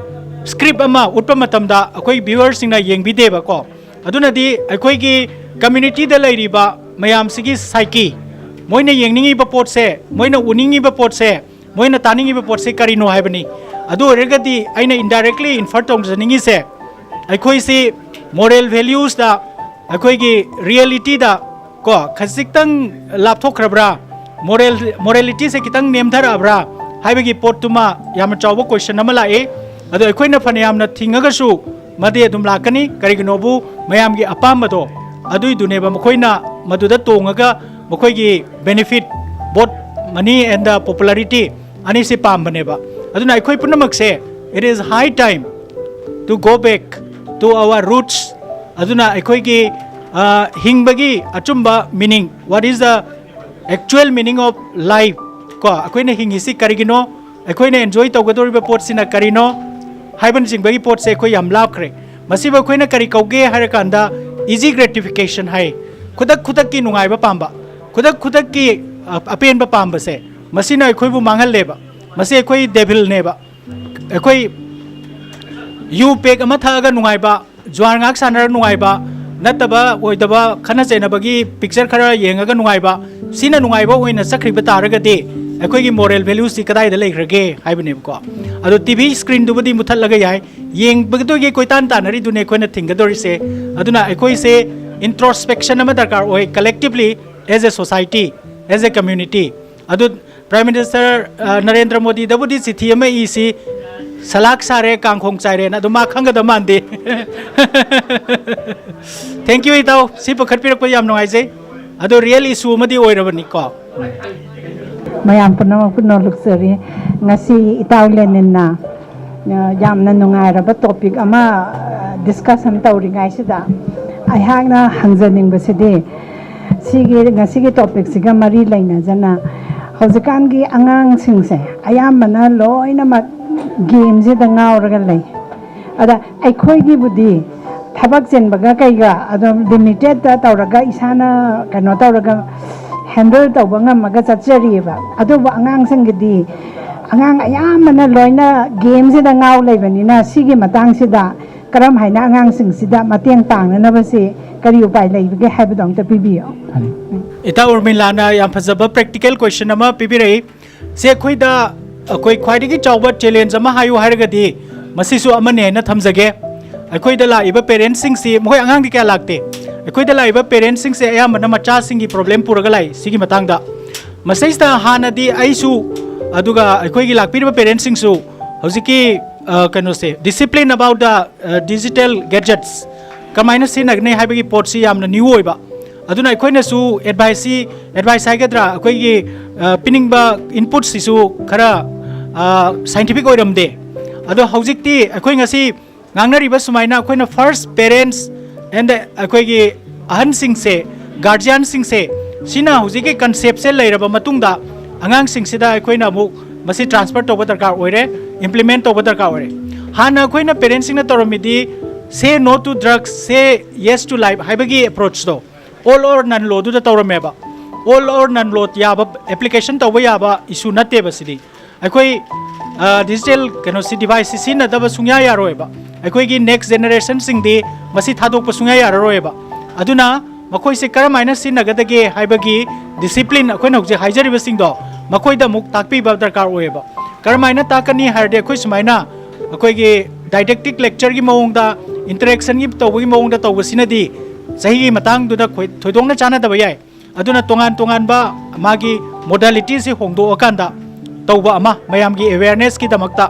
ꯁ꯭ꯀ꯭ꯔꯤꯞ ꯑꯃ ꯎꯠꯄ ꯃꯇꯝꯗ ꯑꯩꯈꯣꯏ ꯚ꯭ꯌꯨꯋꯔꯁꯤꯡꯅ ꯌꯦꯡꯕꯤꯗꯦꯕꯀꯣ꯫ ꯑꯗꯨꯅꯗꯤ ꯑꯩꯈꯣꯏꯒꯤ ꯀꯝꯃ꯭ꯌꯨꯅꯤꯇꯤꯗ ꯂꯩꯔꯤꯕ ꯃꯌꯥꯝꯁꯤꯒꯤ ꯁꯥꯏꯀꯤ, ꯃꯣꯏꯅ ꯌꯦꯡꯅꯤꯡꯉꯤꯕ ꯄꯣꯠꯁꯦ, ꯃꯣꯏꯅ ꯎꯅꯤꯡꯉꯤꯕ ꯄꯣꯠꯁꯦ, ꯃꯣꯏꯅ ꯇꯥꯅꯤꯡꯉꯤꯕ ꯄꯣꯠꯁꯦ ꯀꯔꯤꯅꯣ ꯍꯥꯏꯕꯅꯤ꯫ ꯑꯗꯨ ꯑꯣꯏꯔꯒꯗꯤ ꯑꯩꯅ ꯏꯟꯗꯥꯏꯔꯦꯛꯂꯤ ꯏꯟꯐꯔ ꯇꯧꯖꯅꯤꯡꯉꯤꯁꯦ, ꯑꯩꯈꯣꯏꯁꯤ ꯃꯣꯔꯦꯜ ꯚꯦꯂ꯭ꯌꯨꯁꯇ, ꯑꯩꯈꯣꯏꯒꯤ ꯔꯤꯌꯦꯂꯤꯇꯤꯗ ꯀꯣ, ꯈꯖꯤꯛꯇꯪ ꯂꯥꯞꯊꯣꯛꯈ꯭ꯔꯕ꯭ꯔꯥ, ꯃꯣꯔꯦꯜ ꯃꯣꯔꯦꯂꯤꯇꯤꯁꯦ ꯈꯤꯇꯪ ꯅꯦꯝꯊꯔꯛꯑꯕ꯭ꯔꯥ ꯍꯥꯏꯕꯒꯤ ꯄꯣꯠꯇꯨꯃ ꯌꯥꯝꯅ ꯆꯥꯎꯕ ꯀꯣꯏꯁꯟ ꯑꯃ ꯂꯥꯛꯏ꯫ ꯑꯗꯣ ꯑꯩꯈꯣꯏꯅ ꯐꯅꯌꯥꯝꯅ ꯊꯤꯡꯉꯒꯁꯨ ꯃꯗꯤ ꯑꯗꯨꯝ ꯂꯥꯛꯀꯅꯤ꯫ ꯀꯔꯤꯒꯤꯅꯣꯕꯨ, ꯃꯌꯥꯝꯒꯤ ꯑꯄꯥꯝꯕꯗꯣ ꯑꯗꯨꯏꯗꯨꯅꯦꯕ ꯃꯈꯣꯏꯅ ꯃꯗꯨꯗ ꯇꯣꯡꯉꯒ ꯃꯈꯣꯏꯒꯤ benefit, both money and the popularity ꯑꯅꯤꯁꯤ ꯄꯥꯝꯕꯅꯦꯕ꯫ ꯑꯗꯨꯅ ꯑꯩꯈꯣꯏ ꯄꯨꯝꯅꯃꯛꯁꯦ, it is high time to go back to our roots꯫ ꯑꯗꯨꯅ ꯑꯩꯈꯣꯏꯒꯤ ꯑ, ꯍꯤꯡꯕꯒꯤ ꯑꯆꯨꯝꯕ meaning, what is the actual meaning of life? ꯀꯣ, ꯑꯩꯈꯣꯏꯅ ꯍꯤꯡꯉꯤꯁꯤ ꯀꯔꯤꯒꯤꯅꯣ, ꯑꯩꯈꯣꯏꯅ enjoy ꯇꯧꯒꯗꯧꯔꯤꯕ ꯄꯣꯠꯁꯤꯅ ꯀꯔꯤꯅꯣ ꯍꯥꯏꯕꯅꯆꯤꯡꯕꯒꯤ ꯄꯣꯠꯁꯦ ꯑꯩꯈꯣꯏ ꯌꯥꯝ ꯂꯥꯞꯈ꯭ꯔꯦ꯫ ꯃꯁꯤꯕꯨ ꯑꯩꯈꯣꯏꯅ ꯀꯔꯤ ꯀꯧꯒꯦ ꯍꯥꯏꯔꯀꯥꯟꯗ, easy gratification ꯍꯥꯏ꯫ ꯈꯨꯗꯛ ꯈꯨꯗꯛꯀꯤ ꯅꯨꯡꯉꯥꯏꯕ ꯄꯥꯝꯕ, ꯈꯨꯗꯛ ꯈꯨꯗꯛꯀꯤ ꯑ, ꯑꯄꯦꯟꯕ ꯄꯥꯝꯕꯁꯦ, ꯃꯁꯤꯅ ꯑꯩꯈꯣꯏꯕꯨ ꯃꯥꯡꯍꯜꯂꯦꯕ꯫ ꯃꯁꯤ ꯑꯩꯈꯣꯏ devilꯅꯦꯕ꯫ ꯑꯩꯈꯣꯏ ꯌꯨ ꯄꯦꯛ ꯑꯃ ꯊꯛꯑꯒ ꯅꯨꯡꯉꯥꯏꯕ, ꯖꯨꯋꯥꯔ ꯉꯥꯏꯍꯥꯛ ꯁꯥꯟꯅꯔ ꯅꯨꯡꯉꯥꯏꯕ, ꯅꯠꯇꯕ ꯑꯣꯏꯗꯕ ꯈꯠꯅ ꯆꯩꯅꯕꯒꯤ ꯄꯤꯛꯆꯔ ꯈꯔ ꯌꯦꯡꯉꯒ ꯅꯨꯡꯉꯥꯏꯕ, ꯁꯤꯅ ꯅꯨꯡꯉꯥꯏꯕ ꯑꯣꯏꯅ ꯆꯠꯈ꯭ꯔꯤꯕ ꯇꯥꯔꯒꯗꯤ ꯑꯩꯈꯣꯏꯒꯤ ꯃꯣꯔꯦꯜ ꯚꯦꯂ꯭ꯌꯨꯁꯤ ꯀꯗꯥꯏꯗ ꯂꯩꯈ꯭ꯔꯒꯦ ꯍꯥꯏꯕꯅꯦꯕꯀꯣ꯫ ꯑꯗꯣ ꯇꯤ ꯚꯤ ꯁ꯭ꯀ꯭ꯔꯤꯟꯗꯨꯕꯨꯗꯤ ꯃꯨꯠꯊꯠꯂꯒ ꯌꯥꯏ, ꯌꯦꯡꯕꯗꯨꯒꯤ ꯀꯣꯏꯇꯥꯟ ꯇꯥꯟꯅꯔꯤꯗꯨꯅꯦ ꯑꯩꯈꯣꯏꯅ ꯊꯤꯡꯒꯗꯧꯔꯤꯁꯦ꯫ ꯑꯗꯨꯅ ꯑꯩꯈꯣꯏꯁꯦ introspection ꯑꯃ ꯗꯔꯀꯥꯔ ꯑꯣꯏ, collectively, as a society, as a community꯫ ꯑꯗꯨ Prime Minister, ꯑ, ꯅꯔꯦꯟꯗ꯭ꯔ ꯃꯣꯗꯤꯗꯕꯨꯗꯤ ꯆꯤꯊꯤ ꯑꯃ ꯏꯁꯤ, ꯁꯂꯥꯛ ꯁꯥꯔꯦ, ꯀꯥꯡꯈꯣꯡ ꯆꯥꯏꯔꯦꯅ, ꯑꯗꯨ ꯃꯥ ꯈꯪꯒꯗꯕ ꯃꯥꯟꯗꯦ꯫ Thank you, ꯏꯇꯥꯎ, ꯁꯤ ꯄꯨꯈꯠꯄꯤꯔꯛꯄ ꯌꯥꯝ ꯅꯨꯡꯉꯥꯏꯖꯩ꯫ ꯑꯗꯣ real issue ꯑꯃꯗꯤ ꯑꯣꯏꯔꯕꯅꯤꯀꯣ꯫ ꯃꯌꯥꯝ ꯄꯨꯝꯅꯃꯛꯄꯨ ꯅꯣꯂꯨꯛꯆꯔꯤ꯫ ꯉꯁꯤ ꯏꯇꯥꯎ ꯂꯦꯅꯤꯟꯅ, ꯑ, ꯌꯥꯝꯅ ꯅꯨꯡꯉꯥꯏꯔꯕ topic ꯑꯃ, ꯑ, discussion ꯇꯧꯔꯤꯉꯩꯁꯤꯗ ꯑꯩꯍꯥꯛꯅ ꯍꯪꯖꯅꯤꯡꯕꯁꯤꯗꯤ, ꯁꯤꯒꯤ, ꯉꯁꯤꯒꯤ topicꯁꯤꯒ ꯃꯔꯤ ꯂꯩꯅꯖꯅ, ꯍꯧꯖꯤꯛꯀꯥꯟꯒꯤ ꯑꯉꯥꯡꯁꯤꯡꯁꯦ ꯑꯌꯥꯝꯕꯅ ꯂꯣꯏꯅꯃꯛ gameꯁꯤꯗ ꯉꯥꯎꯔꯒ ꯂꯩ꯫ ꯑꯗ ꯑꯩꯈꯣꯏꯒꯤꯕꯨꯗꯤ ꯊꯕꯛ ꯆꯤꯟꯕꯒ ꯀꯩꯒ ꯑꯗꯨꯝ limitedꯇ ꯇꯧꯔꯒ ꯏꯁꯥꯅ ꯀꯩꯅꯣ ꯇꯧꯔꯒ handle ꯇꯧꯕ ꯉꯝꯃꯒ ꯆꯠꯆꯔꯤꯑꯕ꯫ ꯑꯗꯨꯕꯨ ꯑꯉꯥꯡꯁꯤꯡꯒꯤꯗꯤ, ꯑꯉꯥꯡ ꯑꯌꯥꯝꯕꯅ ꯂꯣꯏꯅ gameꯁꯤꯗ ꯉꯥꯎ ꯂꯩꯕꯅꯤꯅ, ꯁꯤꯒꯤ ꯃꯇꯥꯡꯁꯤꯗ ꯀꯔꯝ ꯍꯥꯏꯅ ꯑꯉꯥꯡꯁꯤꯡꯁꯤꯗ ꯃꯇꯦꯡ ꯄꯥꯡꯅꯅꯕꯁꯤ ꯀꯔꯤ ꯎꯄꯥꯏ ꯂꯩꯕꯒꯦ ꯍꯥꯏꯕꯗꯣ ꯑꯝꯇ ꯄꯤꯕꯤꯌꯨ꯫ ꯏꯇꯥ ꯎꯔꯃꯤꯂꯥꯅ ꯌꯥꯝ ꯐꯖꯕ practical question ꯑꯃ ꯄꯤꯕꯤꯔꯛꯏ꯫ ꯁꯤ ꯑꯩꯈꯣꯏꯗ, ꯑꯩꯈꯣꯏ ꯈ꯭ꯋꯥꯏꯗꯒꯤ ꯆꯥꯎꯕ challenge ꯑꯃ ꯍꯥꯏꯌꯨ ꯍꯥꯏꯔꯒꯗꯤ ꯃꯁꯤꯁꯨ ꯑꯃꯅꯦ ꯍꯥꯏꯅ ꯊꯝꯖꯒꯦ꯫ ꯑꯩꯈꯣꯏꯗ ꯂꯥꯛꯏꯕ ꯄꯦꯔꯦꯟꯁꯁꯤꯡꯁꯤ, ꯃꯈꯣꯏ ꯑꯉꯥꯡꯗꯤ ꯀꯌꯥ ꯂꯥꯛꯇꯦ, ꯑꯩꯈꯣꯏꯗ ꯂꯥꯛꯏꯕ ꯄꯦꯔꯦꯟꯁꯁꯤꯡꯁꯦ ꯑꯌꯥꯝꯕꯅ ꯃꯆꯥꯁꯤꯡꯒꯤ ꯄ꯭ꯔꯣꯕ꯭ꯂꯦꯝ ꯄꯨꯔꯒ ꯂꯥꯛꯏ꯫ ꯁꯤꯒꯤ ꯃꯇꯥꯡꯗ ꯃꯁꯤꯗꯩꯁꯤꯗ ꯍꯥꯟꯅꯗꯤ ꯑꯩꯁꯨ, ꯑꯗꯨꯒ ꯑꯩꯈꯣꯏꯒꯤ ꯂꯥꯛꯄꯤꯔꯤꯕ ꯄꯦꯔꯦꯟꯁꯁꯤꯡꯁꯨ ꯍꯧꯖꯤꯛꯀꯤ, ꯑ, ꯀꯩꯅꯣꯁꯦ, discipline about the digital gadgets ꯀꯃꯥꯏꯅ ꯁꯤꯖꯤꯟꯅꯒꯅꯤ ꯍꯥꯏꯕꯒꯤ ꯄꯣꯠꯁꯤ ꯌꯥꯝꯅ ꯅ꯭ꯌꯨ ꯑꯣꯏꯕ꯫ ꯑꯗꯨꯅ ꯑꯩꯈꯣꯏꯅꯁꯨ ꯑꯦꯗꯚꯥꯏꯁꯁꯤ, ꯑꯦꯗꯚꯥꯏꯁ ꯍꯥꯏꯒꯗ꯭ꯔꯥ, ꯑꯩꯈꯣꯏꯒꯤ, ꯑ, ꯄꯤꯅꯤꯡꯕ ꯏꯟꯄꯨꯠꯁꯤꯁꯨ ꯈꯔ ꯁꯥꯏꯟꯇꯤꯐꯤꯛ ꯑꯣꯏꯔꯝꯗꯦ꯫ ꯑꯗꯣ ꯍꯧꯖꯤꯛꯇꯤ ꯑꯩꯈꯣꯏ ꯉꯁꯤ ꯉꯥꯡꯅꯔꯤꯕ ꯁꯨꯃꯥꯏꯅ ꯑꯩꯈꯣꯏꯅ first parents and ꯑꯩꯈꯣꯏꯒꯤ ꯑꯍꯟꯁꯤꯡꯁꯦ, ꯒꯥꯔꯖꯤꯌꯥꯟꯁꯤꯡꯁꯦ, ꯁꯤꯅ ꯍꯧꯖꯤꯛꯀꯤ ꯀꯟꯁꯦꯞꯁꯦ ꯂꯩꯔꯕ ꯃꯇꯨꯡꯗ ꯑꯉꯥꯡꯁꯤꯡꯁꯤꯗ ꯑꯩꯈꯣꯏꯅ ꯑꯃꯨꯛ ꯃꯁꯤ ꯇ꯭ꯔꯥꯟꯁꯐꯔ ꯇꯧꯕ ꯗꯔꯀꯥꯔ ꯑꯣꯏꯔꯦ, ꯏꯝꯄ꯭ꯂꯤꯃꯦꯟ ꯇꯧꯕ ꯗꯔꯀꯥꯔ ꯑꯣꯏꯔꯦ꯫ ꯍꯥꯟꯅ ꯑꯩꯈꯣꯏꯅ ꯄꯦꯔꯦꯟꯁꯁꯤꯡꯅ ꯇꯧꯔꯝꯃꯤꯗꯤ say no to drugs, say yes to life ꯍꯥꯏꯕꯒꯤ ꯑꯦꯄ꯭ꯔꯣꯆꯇꯣ all or none law ꯗꯨꯗ ꯇꯧꯔꯝꯃꯦꯕ꯫ All or none law ꯌꯥꯕ, ꯑꯦꯄ꯭ꯂꯤꯀꯦꯁꯟ ꯇꯧꯕ ꯌꯥꯕ ꯏꯁꯨ ꯅꯠꯇꯦꯕ ꯁꯤꯗꯤ꯫ ꯑꯩꯈꯣꯏ ꯗꯤꯖꯤꯇꯦꯜ ꯀꯩꯅꯣꯁꯤ, ꯗꯤꯚꯥꯏꯁꯁꯤ ꯁꯤꯖꯤꯟꯅꯗꯕ ꯁꯨꯡꯌꯥ ꯌꯥꯔꯣꯏꯕ꯫ ꯑꯩꯈꯣꯏꯒꯤ ꯅꯦꯛꯁ ꯖꯦꯅꯦꯔꯦꯁꯟꯁꯤꯡꯗꯤ ꯃꯁꯤ ꯊꯥꯗꯣꯛꯄ ꯁꯨꯡꯌꯥ ꯌꯥꯔꯔꯣꯏꯕ꯫ ꯑꯗꯨꯅ ꯃꯈꯣꯏꯁꯦ ꯀꯔꯝꯍꯥꯏꯅ ꯁꯤꯖꯤꯟꯅꯒꯗꯒꯦ ꯍꯥꯏꯕꯒꯤ ꯗꯤꯁꯤꯄ꯭ꯂꯤꯟ ꯑꯩꯈꯣꯏꯅ ꯍꯧꯖꯤꯛ ꯍꯥꯏꯖꯔꯤꯕꯁꯤꯡꯗꯣ ꯃꯈꯣꯏꯗ ꯑꯃꯨꯛ ꯇꯥꯛꯄꯤꯕ ꯗꯔꯀꯥꯔ ꯑꯣꯏꯌꯦꯕ꯫ ꯀꯔꯝꯍꯥꯏꯅ ꯇꯥꯛꯀꯅꯤ ꯍꯥꯏꯔꯗꯤ, ꯑꯩꯈꯣꯏ ꯁꯨꯃꯥꯏꯅ ꯑꯩꯈꯣꯏꯒꯤ ꯗꯥꯏꯗꯦꯛꯇꯤꯛ ꯂꯦꯛꯆꯔꯒꯤ ꯃꯑꯣꯡꯗ, ꯏꯟꯇꯔꯦꯛꯁꯟꯒꯤ ꯇꯧꯕꯒꯤ ꯃꯑꯣꯡꯗ ꯇꯧꯕꯁꯤꯅꯗꯤ ꯆꯍꯤꯒꯤ ꯃꯇꯥꯡꯗꯨꯗ ꯈꯣꯏ-, ꯊꯣꯏꯗꯣꯛꯅ ꯆꯥꯟꯅꯗꯕ ꯌꯥꯏ꯫ ꯑꯗꯨꯅ ꯇꯣꯉꯥꯟ ꯇꯣꯉꯥꯟꯕ ꯃꯥꯒꯤ ꯃꯣꯗꯥꯂꯤꯇꯤꯁꯤ ꯍꯣꯡꯗꯣꯛꯑꯀꯥꯟꯗ ꯇꯧꯕ ꯑꯃ, ꯃꯌꯥꯝꯒꯤ ꯑꯦꯋꯦꯌꯔꯅꯦꯁꯀꯤꯗꯃꯛꯇ꯫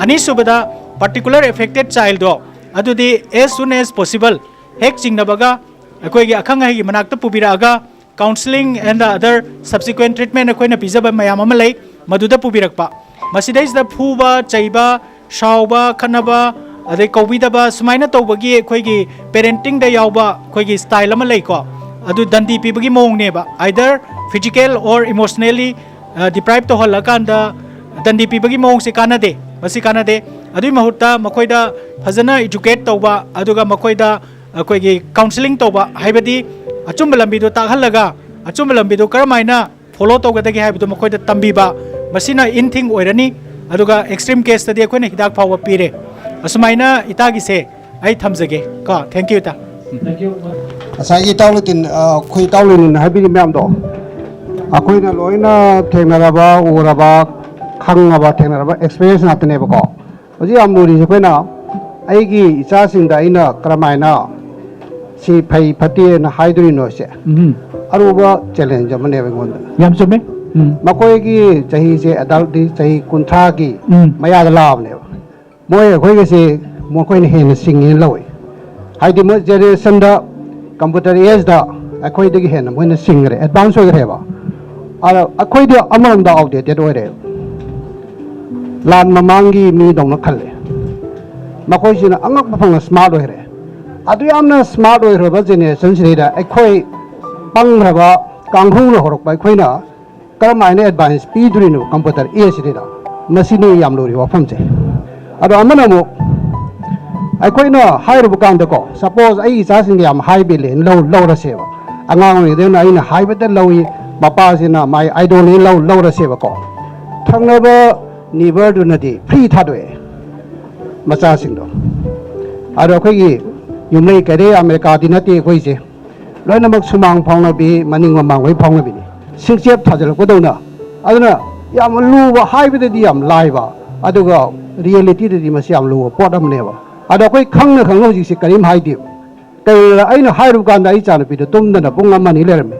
ꯑꯅꯤꯁꯨꯕꯗ, ꯄꯥꯔꯇꯤꯀꯨꯂꯔ ꯑꯦꯐꯦꯛꯇꯦꯠ ꯆꯥꯏꯜꯗꯣ, ꯑꯗꯨꯗꯤ as soon as possible ꯍꯦꯛ ꯆꯤꯡꯅꯕꯒ ꯑꯩꯈꯣꯏꯒꯤ ꯑꯈꯪ ꯑꯍꯩꯒꯤ ꯃꯅꯥꯛꯇ ꯄꯨꯕꯤꯔꯛꯑꯒ counselling and the other subsequent treatment ꯑꯩꯈꯣꯏꯅ ꯄꯤꯖꯕ ꯃꯌꯥꯝ ꯑꯃ ꯂꯩ, ꯃꯗꯨꯗ ꯄꯨꯕꯤꯔꯛꯄ꯫ ꯃꯁꯤꯗꯩꯁꯤꯗ ꯐꯨꯕ, ꯆꯩꯕ, ꯁꯥꯎꯕ, ꯈꯠꯅꯕ, ꯑꯗꯩ ꯀꯧꯕꯤꯗꯕ, ꯁꯨꯃꯥꯏꯅ ꯇꯧꯕꯒꯤ ꯑꯩꯈꯣꯏꯒꯤ ꯄꯦꯔꯦꯟꯇꯤꯡꯗ ꯌꯥꯎꯕ ꯑꯩꯈꯣꯏꯒꯤ ꯁ꯭ꯇꯥꯏꯜ ꯑꯃ ꯂꯩꯀꯣ꯫ ꯑꯗꯨ ꯗꯟꯗꯤ ꯄꯤꯕꯒꯤ ꯃꯑꯣꯡꯅꯦꯕ, either physical or emotionally deprive ꯇꯧꯍꯜꯂꯀꯥꯟꯗ ꯗꯟꯗꯤ ꯄꯤꯕꯒꯤ ꯃꯑꯣꯡꯁꯦ ꯀꯥꯟꯅꯗꯦ, ꯃꯁꯤ ꯀꯥꯟꯅꯗꯦ꯫ ꯑꯗꯨꯒꯤ ꯃꯍꯨꯠꯇ ꯃꯈꯣꯏꯗ ꯐꯖꯅ ꯏꯖꯨꯀꯦꯠ ꯇꯧꯕ, ꯑꯗꯨꯒ ꯃꯈꯣꯏꯗ ꯑꯩꯈꯣꯏꯒꯤ ꯀꯥꯎꯟꯁꯤꯂꯤꯡ ꯇꯧꯕ, ꯍꯥꯏꯕꯗꯤ ꯑꯆꯨꯝꯕ ꯂꯝꯕꯤꯗꯣ ꯇꯥꯛꯍꯜꯂꯒ ꯑꯆꯨꯝꯕ ꯂꯝꯕꯤꯗꯣ ꯀꯔꯝꯍꯥꯏꯅ ꯐꯣꯂꯣ ꯇꯧꯒꯗꯒꯦ ꯍꯥꯏꯕꯗꯨ ꯃꯈꯣꯏꯗ ꯇꯝꯕꯤꯕ, ꯃꯁꯤꯅ ꯏꯟ ꯊꯤꯡ ꯑꯣꯏꯔꯅꯤ꯫ ꯑꯗꯨꯒ ꯑꯦꯛꯁꯇ꯭ꯔꯤꯝ ꯀꯦꯁꯇꯗꯤ ꯑꯩꯈꯣꯏꯅ ꯍꯤꯗꯥꯛ ꯐꯥꯎꯕ ꯄꯤꯔꯦ꯫ ꯑꯁꯨꯃꯥꯏꯅ ꯏꯇꯥꯒꯤꯁꯦ ꯑꯩ ꯊꯝꯖꯒꯦ ꯀꯣ꯫ Thank you, ꯏꯇꯥ꯫ ꯎꯝ꯫ ꯉꯁꯥꯏꯒꯤ ꯏꯇꯥꯎ ꯂꯤꯇꯤꯟ, ꯑ, ꯑꯩꯈꯣꯏ ꯏꯇꯥꯎ ꯂꯤꯇꯤꯟ ꯍꯥꯏꯕꯤꯔꯤ ꯃꯌꯥꯝꯗꯣ ꯑꯩꯈꯣꯏꯅ ꯂꯣꯏꯅ ꯊꯦꯡꯅꯔꯕ, ꯎꯔꯕ, ꯈꯪꯉꯕ, ꯊꯦꯡꯅꯔꯕ ꯑꯦꯛꯁꯄꯤꯔꯤꯌꯦꯟꯁ ꯉꯥꯛꯇꯅꯦꯕꯀꯣ꯫ ꯍꯧꯖꯤꯛ ꯌꯥꯝ ꯂꯨꯔꯤꯁꯦ ꯑꯩꯈꯣꯏꯅ ꯑꯩꯒꯤ ꯏꯆꯥꯁꯤꯡꯗ ꯑꯩꯅ ꯀꯔꯝꯍꯥꯏꯅ ꯁꯤ ꯐꯩ ꯐꯠꯇꯦꯅ ꯍꯥꯏꯗꯣꯏꯅꯣꯁꯦ ꯎꯝ ꯑꯔꯨꯕ ꯆꯦꯂꯦꯟꯖ ꯑꯃꯅꯦꯕ ꯑꯩꯉꯣꯟꯗ꯫ ꯌꯥꯝ ꯆꯨꯝꯃꯦ ꯎꯝ ꯃꯈꯣꯏꯒꯤ ꯆꯍꯤꯁꯦ ꯑꯦꯗꯜꯠꯇꯤ ꯆꯍꯤ ꯀꯨꯟꯊ꯭ꯔꯥꯒꯤ ꯎꯝ ꯃꯌꯥꯗ ꯂꯥꯛꯑꯕꯅꯦꯕ꯫ ꯃꯣꯏ ꯑꯩꯈꯣꯏꯒꯁꯦ ꯃꯈꯣꯏꯅ ꯍꯦꯟꯅ ꯁꯤꯡꯉꯦꯅ ꯂꯧꯏ꯫ ꯍꯥꯏꯗꯤ ꯃꯣꯏ ꯖꯦꯅꯦꯔꯦꯁꯟꯗ ꯀꯝꯄ꯭ꯌꯨꯇꯔ ꯑꯦꯖꯇ ꯑꯩꯈꯣꯏꯗꯒꯤ ꯍꯦꯟꯅ ꯃꯣꯏꯅ ꯁꯤꯡꯈ꯭ꯔꯦ, ꯑꯦꯗꯚꯥꯟꯁ ꯑꯣꯏꯈ꯭ꯔꯦꯕ꯫ ꯑꯗ ꯑꯩꯈꯣꯏꯗꯤ ꯑꯃꯔꯣꯝꯗ ꯑꯥꯎꯠꯗꯦꯇꯦꯠ ꯑꯣꯏꯔꯦ, ꯂꯥꯟ ꯃꯃꯥꯡꯒꯤ ꯃꯤꯗꯧꯅ ꯈꯜꯂꯦ꯫ ꯃꯈꯣꯏꯁꯤꯅ ꯑꯉꯛꯄ ꯐꯪꯅ ꯁ꯭ꯃꯥꯔꯠ ꯑꯣꯏꯈ꯭ꯔꯦ꯫ ꯑꯗꯨ ꯌꯥꯝꯅ ꯁ꯭ꯃꯥꯔꯠ ꯑꯣꯏꯈ꯭ꯔꯕ ꯖꯦꯅꯦꯔꯦꯁꯟꯁꯤꯗꯩꯗ ꯑꯩꯈꯣꯏ ꯄꯪꯈ꯭ꯔꯕ ꯀꯥꯡꯍꯧꯅ ꯍꯧꯔꯛꯄ ꯑꯩꯈꯣꯏꯅ ꯀꯔꯝꯍꯥꯏꯅ ꯑꯦꯗꯚꯥꯟꯁ ꯄꯤꯗꯣꯔꯤꯅꯣ ꯀꯝꯄ꯭ꯌꯨꯇꯔ ꯑꯦꯖꯁꯤꯗꯩꯗ? ꯃꯁꯤꯅꯤ ꯌꯥꯝ ꯂꯨꯔꯤꯕ ꯋꯥꯐꯝꯁꯦ꯫ ꯑꯗꯣ ꯑꯃꯅ ꯑꯃꯨꯛ ꯑꯩꯈꯣꯏꯅ ꯍꯥꯏꯔꯨꯕ ꯀꯥꯟꯗꯀꯣ, ꯁꯄꯣꯁ ꯑꯩ ꯏꯆꯥꯁꯤꯡꯒ ꯌꯥꯝ ꯍꯥꯏ ꯕꯦꯂꯦꯟ ꯂꯧ ꯂꯧꯔꯁꯦꯕ꯫ ꯑꯉꯥꯡ ꯑꯣꯏꯔꯤꯉꯩꯗ ꯑꯩꯅ ꯍꯥꯏꯕꯗ ꯂꯧꯏ, ꯃꯄꯥꯁꯤꯅ ꯃꯥꯏ ꯑꯥꯏꯗꯣꯜꯅꯤ ꯂꯧ ꯂꯧꯔꯁꯦꯕꯀꯣ꯫ ꯊꯪꯅꯕ ꯅꯤꯕꯔꯗꯨꯅꯗꯤ ꯐ꯭ꯔꯤ ꯊꯥꯗꯣꯛꯑꯦ ꯃꯆꯥꯁꯤꯡꯗꯣ꯫ ꯑꯗꯣ ꯑꯩꯈꯣꯏꯒꯤ ꯌꯨꯝꯂꯩ ꯀꯩꯔꯩ ꯑꯃꯦꯔꯤꯀꯥꯗꯤ ꯅꯠꯇꯦ ꯑꯩꯈꯣꯏꯁꯦ꯫ ꯂꯣꯏꯅꯃꯛ ꯁꯨꯃꯥꯡ ꯐꯥꯎꯅꯕꯤ, ꯃꯅꯤꯡ ꯃꯃꯥꯡ ꯂꯣꯏ ꯐꯥꯎꯅꯕꯤꯅꯤ꯫ ꯁꯤꯡꯆꯦꯞ ꯊꯥꯖꯤꯜꯂꯛꯄꯗꯧꯅ꯫ ꯑꯗꯨꯅ ꯌꯥꯝ ꯂꯨꯕ ꯍꯥꯏꯕꯗꯗꯤ ꯌꯥꯝ ꯂꯥꯏꯕ, ꯑꯗꯨꯒ ꯔꯤꯌꯦꯂꯤꯇꯤꯗꯗꯤ ꯃꯁꯤ ꯌꯥꯝ ꯂꯨꯕ ꯄꯣꯠ ꯑꯃꯅꯦꯕ꯫ ꯑꯗꯣ ꯑꯩꯈꯣꯏ ꯈꯪꯅ ꯈꯪꯅ ꯍꯧꯖꯤꯛꯁꯦ ꯀꯔꯤꯝ ꯍꯥꯏꯗꯦꯕ꯫ ꯀꯩꯒꯤꯅꯣꯗ ꯑꯩꯅ ꯍꯥꯏꯔꯨꯕ ꯀꯥꯟꯗ ꯑꯩ ꯏꯆꯥꯅꯨꯄꯤꯗꯣ ꯇꯨꯝꯗꯅ ꯄꯨꯡ ꯑꯃ ꯑꯅꯤ ꯂꯩꯔꯝꯃꯤ꯫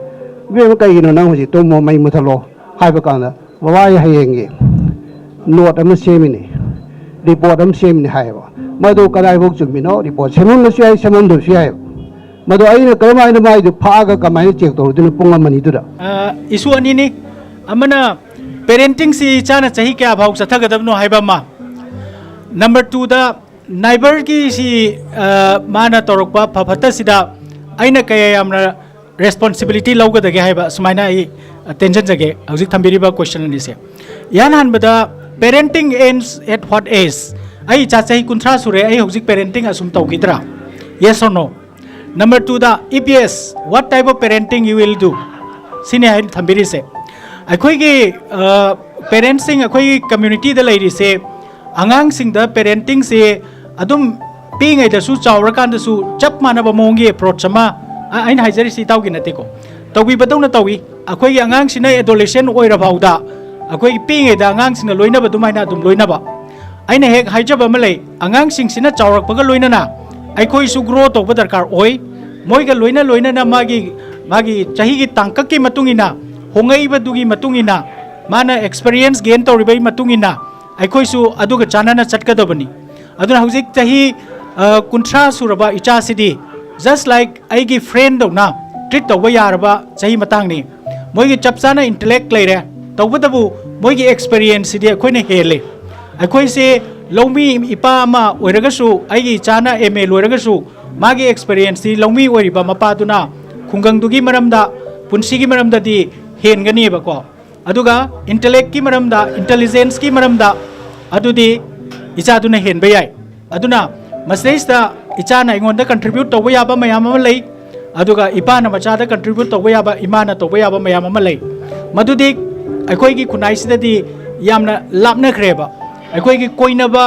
"ꯏꯕꯦꯝꯃ, ꯀꯩꯒꯤꯅꯣ ꯅꯪ ꯍꯧꯖꯤꯛ ꯇꯨꯝꯃꯣ, ꯃꯩ ꯃꯨꯊꯠꯂꯣ" ꯍꯥꯏꯕ ꯀꯥꯟꯗ, "ꯕꯕꯥ, ꯑꯩ ꯍꯌꯦꯡꯒꯤ ꯅꯣꯠ ꯑꯃ ꯁꯦꯝꯃꯤꯅꯤ, ꯔꯤꯄꯣꯔꯠ ꯑꯃ ꯁꯦꯝꯃꯤꯅꯤ" ꯍꯥꯏꯌꯦꯕ꯫ ꯃꯗꯨ ꯀꯗꯥꯏꯐꯥꯎ ꯆꯨꯝꯃꯤꯅꯣ ꯔꯤꯄꯣꯔꯠ ꯁꯦꯝꯃꯝꯕꯁꯨ ꯌꯥꯏ, ꯁꯦꯝꯃꯝꯗꯕꯁꯨ ꯌꯥꯏꯌꯦꯕ꯫ ꯃꯗꯨ ꯑꯩꯅ ꯀꯔꯝꯍꯥꯏꯅ ꯃꯥꯏꯗꯨ ꯐꯥꯛꯑꯒ ꯀꯃꯥꯏꯅ ꯆꯦꯛ ꯇꯧꯔꯨꯗꯣꯏꯅꯣ ꯄꯨꯡ ꯑꯃ ꯑꯅꯤꯗꯨꯗ? ꯏꯁꯨ ꯑꯅꯤꯅꯤ꯫ ꯑꯃꯅ ꯄꯦꯔꯦꯟꯇꯤꯡꯁꯤ ꯏꯆꯥꯅ ꯆꯍꯤ ꯀꯌꯥ ꯐꯥꯎ ꯆꯠꯊꯒꯗꯕꯅꯣ ꯍꯥꯏꯕ ꯑꯃ, ꯅꯝꯕꯔ ꯇꯨꯗ ꯅꯥꯏꯕꯔꯒꯤꯁꯤ ꯃꯥꯅ ꯇꯧꯔꯛꯄ ꯐ ꯐꯠꯇꯁꯤꯗ ꯑꯩꯅ ꯀꯌꯥ ꯌꯥꯝꯅ ꯔꯦꯁꯄꯣꯟꯁꯤꯕꯤꯂꯤꯇꯤ ꯂꯧꯒꯗꯒꯦ ꯍꯥꯏꯕ, ꯁꯨꯃꯥꯏꯅ ꯑꯩ ꯇꯦꯟꯖꯟꯖꯒꯦ ꯍꯧꯖꯤꯛ ꯊꯝꯕꯤꯔꯤꯕ ꯀꯣꯏꯁꯟ ꯑꯅꯤꯁꯦ꯫ ꯏꯍꯥꯟ ꯍꯥꯟꯕꯗ, parenting ends at what age? ꯑꯩ ꯏꯆꯥ ꯆꯍꯤ ꯀꯨꯟꯊ꯭ꯔꯥ ꯁꯨꯔꯦ, ꯑꯩ ꯍꯧꯖꯤꯛ ꯄꯦꯔꯦꯟꯇꯤꯡ ꯑꯁꯨꯝ ꯇꯧꯈꯤꯗ꯭ꯔꯥ? Yes or no? ꯅꯝꯕꯔ ꯇꯨꯗ, E P S, what type of parenting you will do? ꯁꯤꯅꯤ ꯍꯥꯏꯅ ꯊꯝꯕꯤꯔꯤꯁꯦ꯫ ꯑꯩꯈꯣꯏꯒꯤ ꯄꯦꯔꯦꯟꯁꯁꯤꯡ, ꯑꯩꯈꯣꯏꯒꯤ ꯀꯝꯃ꯭ꯌꯨꯅꯤꯇꯤꯗ ꯂꯩꯔꯤꯁꯦ, ꯑꯉꯥꯡꯁꯤꯡꯗ ꯄꯦꯔꯦꯟꯇꯤꯡꯁꯦ ꯑꯗꯨꯝ ꯄꯤꯛꯏꯉꯩꯗꯁꯨ ꯆꯥꯎꯔꯀꯥꯟꯗꯁꯨ ꯆꯞ ꯃꯥꯟꯅꯕ ꯃꯑꯣꯡꯒꯤ ꯑꯦꯄ꯭ꯔꯣꯆ ꯑꯃ, ꯑ- ꯑꯩꯅ ꯍꯥꯏꯖꯔꯤꯁꯤ ꯏꯇꯥꯎꯒꯤ ꯅꯠꯇꯦꯀꯣ, ꯇꯧꯕꯤꯕꯗꯧꯅ ꯇꯧꯏ꯫ ꯑꯩꯈꯣꯏꯒꯤ ꯑꯉꯥꯡꯁꯤꯅ ꯑꯦꯗꯣꯂꯦꯁꯦꯟ ꯑꯣꯏꯔ ꯐꯥꯎꯗ ꯑꯩꯈꯣꯏꯒꯤ ꯄꯤꯛꯏꯉꯩꯗ ꯑꯉꯥꯡꯁꯤꯡꯅ ꯂꯣꯏꯅꯕ ꯑꯗꯨꯃꯥꯏꯅ ꯑꯗꯨꯝ ꯂꯣꯏꯅꯕ꯫ ꯑꯩꯅ ꯍꯦꯛ ꯍꯥꯏꯖꯕ ꯑꯃ ꯂꯩ, ꯑꯉꯥꯡꯁꯤꯡꯁꯤꯅ ꯆꯥꯎꯔꯛꯄꯒ ꯂꯣꯏꯅꯅ ꯑꯩꯈꯣꯏꯁꯨ ꯒ꯭ꯔꯣ ꯇꯧꯕ ꯗꯔꯀꯥꯔ ꯑꯣꯏ꯫ ꯃꯣꯏꯒ ꯂꯣꯏꯅ ꯂꯣꯏꯅꯅ ꯃꯥꯒꯤ ꯃꯥꯒꯤ ꯆꯍꯤꯒꯤ ꯇꯥꯡꯀꯛꯀꯤ ꯃꯇꯨꯡ ꯏꯟꯅ, ꯍꯣꯡꯉꯛꯏꯕꯗꯨꯒꯤ ꯃꯇꯨꯡ ꯏꯟꯅ, ꯃꯥꯅ ꯑꯦꯛꯁꯄꯤꯔꯤꯌꯦꯟꯁ ꯒꯦꯟ ꯇꯧꯔꯤꯕꯒꯤ ꯃꯇꯨꯡ ꯏꯟꯅ ꯑꯩꯈꯣꯏꯁꯨ ꯑꯗꯨꯒ ꯆꯥꯟꯅꯅ ꯆꯠꯀꯗꯕꯅꯤ꯫ ꯑꯗꯨꯅ ꯍꯧꯖꯤꯛ ꯆꯍꯤ ꯑ, ꯀꯨꯟꯊ꯭ꯔꯥ ꯁꯨꯔꯕ ꯏꯆꯥꯁꯤꯗꯤ just like ꯑꯩꯒꯤ ꯐ꯭ꯔꯦꯟꯗꯧꯅ ꯇ꯭ꯔꯤꯠ ꯇꯧꯕ ꯌꯥꯔꯕ ꯆꯍꯤ ꯃꯇꯥꯡꯅꯤ꯫ ꯃꯣꯏꯒꯤ ꯆꯞ ꯆꯥꯅ ꯏꯟꯇꯦꯂꯦꯛ ꯂꯩꯔꯦ꯫ ꯇꯧꯕꯇꯕꯨ ꯃꯣꯏꯒꯤ ꯑꯦꯛꯁꯄꯤꯔꯤꯌꯦꯟꯁꯁꯤꯗꯤ ꯑꯩꯈꯣꯏꯅ ꯍꯦꯜꯂꯤ꯫ ꯑꯩꯈꯣꯏꯁꯦ ꯂꯧꯃꯤ ꯏꯄꯥ ꯑꯃ ꯑꯣꯏꯔꯒꯁꯨ, ꯑꯩꯒꯤ ꯏꯆꯥꯅ ꯑꯦꯝ ꯑꯦ ꯂꯣꯏꯔꯒꯁꯨ, ꯃꯥꯒꯤ ꯑꯦꯛꯁꯄꯤꯔꯤꯌꯦꯟꯁꯇꯤ ꯂꯧꯃꯤ ꯑꯣꯏꯔꯤꯕ ꯃꯄꯥꯗꯨꯅ ꯈꯨꯡꯒꯪꯗꯨꯒꯤ ꯃꯔꯝꯗ, ꯄꯨꯟꯁꯤꯒꯤ ꯃꯔꯝꯗꯗꯤ ꯍꯦꯟꯒꯅꯤꯕꯀꯣ꯫ ꯑꯗꯨꯒ ꯏꯟꯇꯦꯂꯦꯛꯀꯤ ꯃꯔꯝꯗ, ꯏꯟꯇꯦꯂꯤꯖꯦꯟꯁꯀꯤ ꯃꯔꯝꯗ, ꯑꯗꯨꯗꯤ ꯏꯆꯥꯗꯨꯅ ꯍꯦꯟꯕ ꯌꯥꯏ꯫ ꯑꯗꯨꯅ ꯃꯁꯤꯗꯩꯁꯤꯗ ꯏꯆꯥꯅ ꯑꯩꯉꯣꯟꯗ ꯀꯟꯇ꯭ꯔꯤꯕ꯭ꯌꯨꯠ ꯇꯧꯕ ꯌꯥꯕ ꯃꯌꯥꯝ ꯑꯃ ꯂꯩ, ꯑꯗꯨꯒ ꯏꯄꯥꯅ ꯃꯆꯥꯗ ꯀꯟꯇ꯭ꯔꯤꯕ꯭ꯌꯨꯠ ꯇꯧꯕ ꯌꯥꯕ, ꯏꯃꯥꯅ ꯇꯧꯕ ꯌꯥꯕ ꯃꯌꯥꯝ ꯑꯃ ꯂꯩ꯫ ꯃꯗꯨꯗꯤ ꯑꯩꯈꯣꯏꯒꯤ ꯈꯨꯟꯅꯥꯏꯁꯤꯗꯗꯤ ꯌꯥꯝꯅ ꯂꯥꯞꯅꯈ꯭ꯔꯦꯕ꯫ ꯑꯩꯈꯣꯏꯒꯤ ꯀꯣꯏꯅꯕ,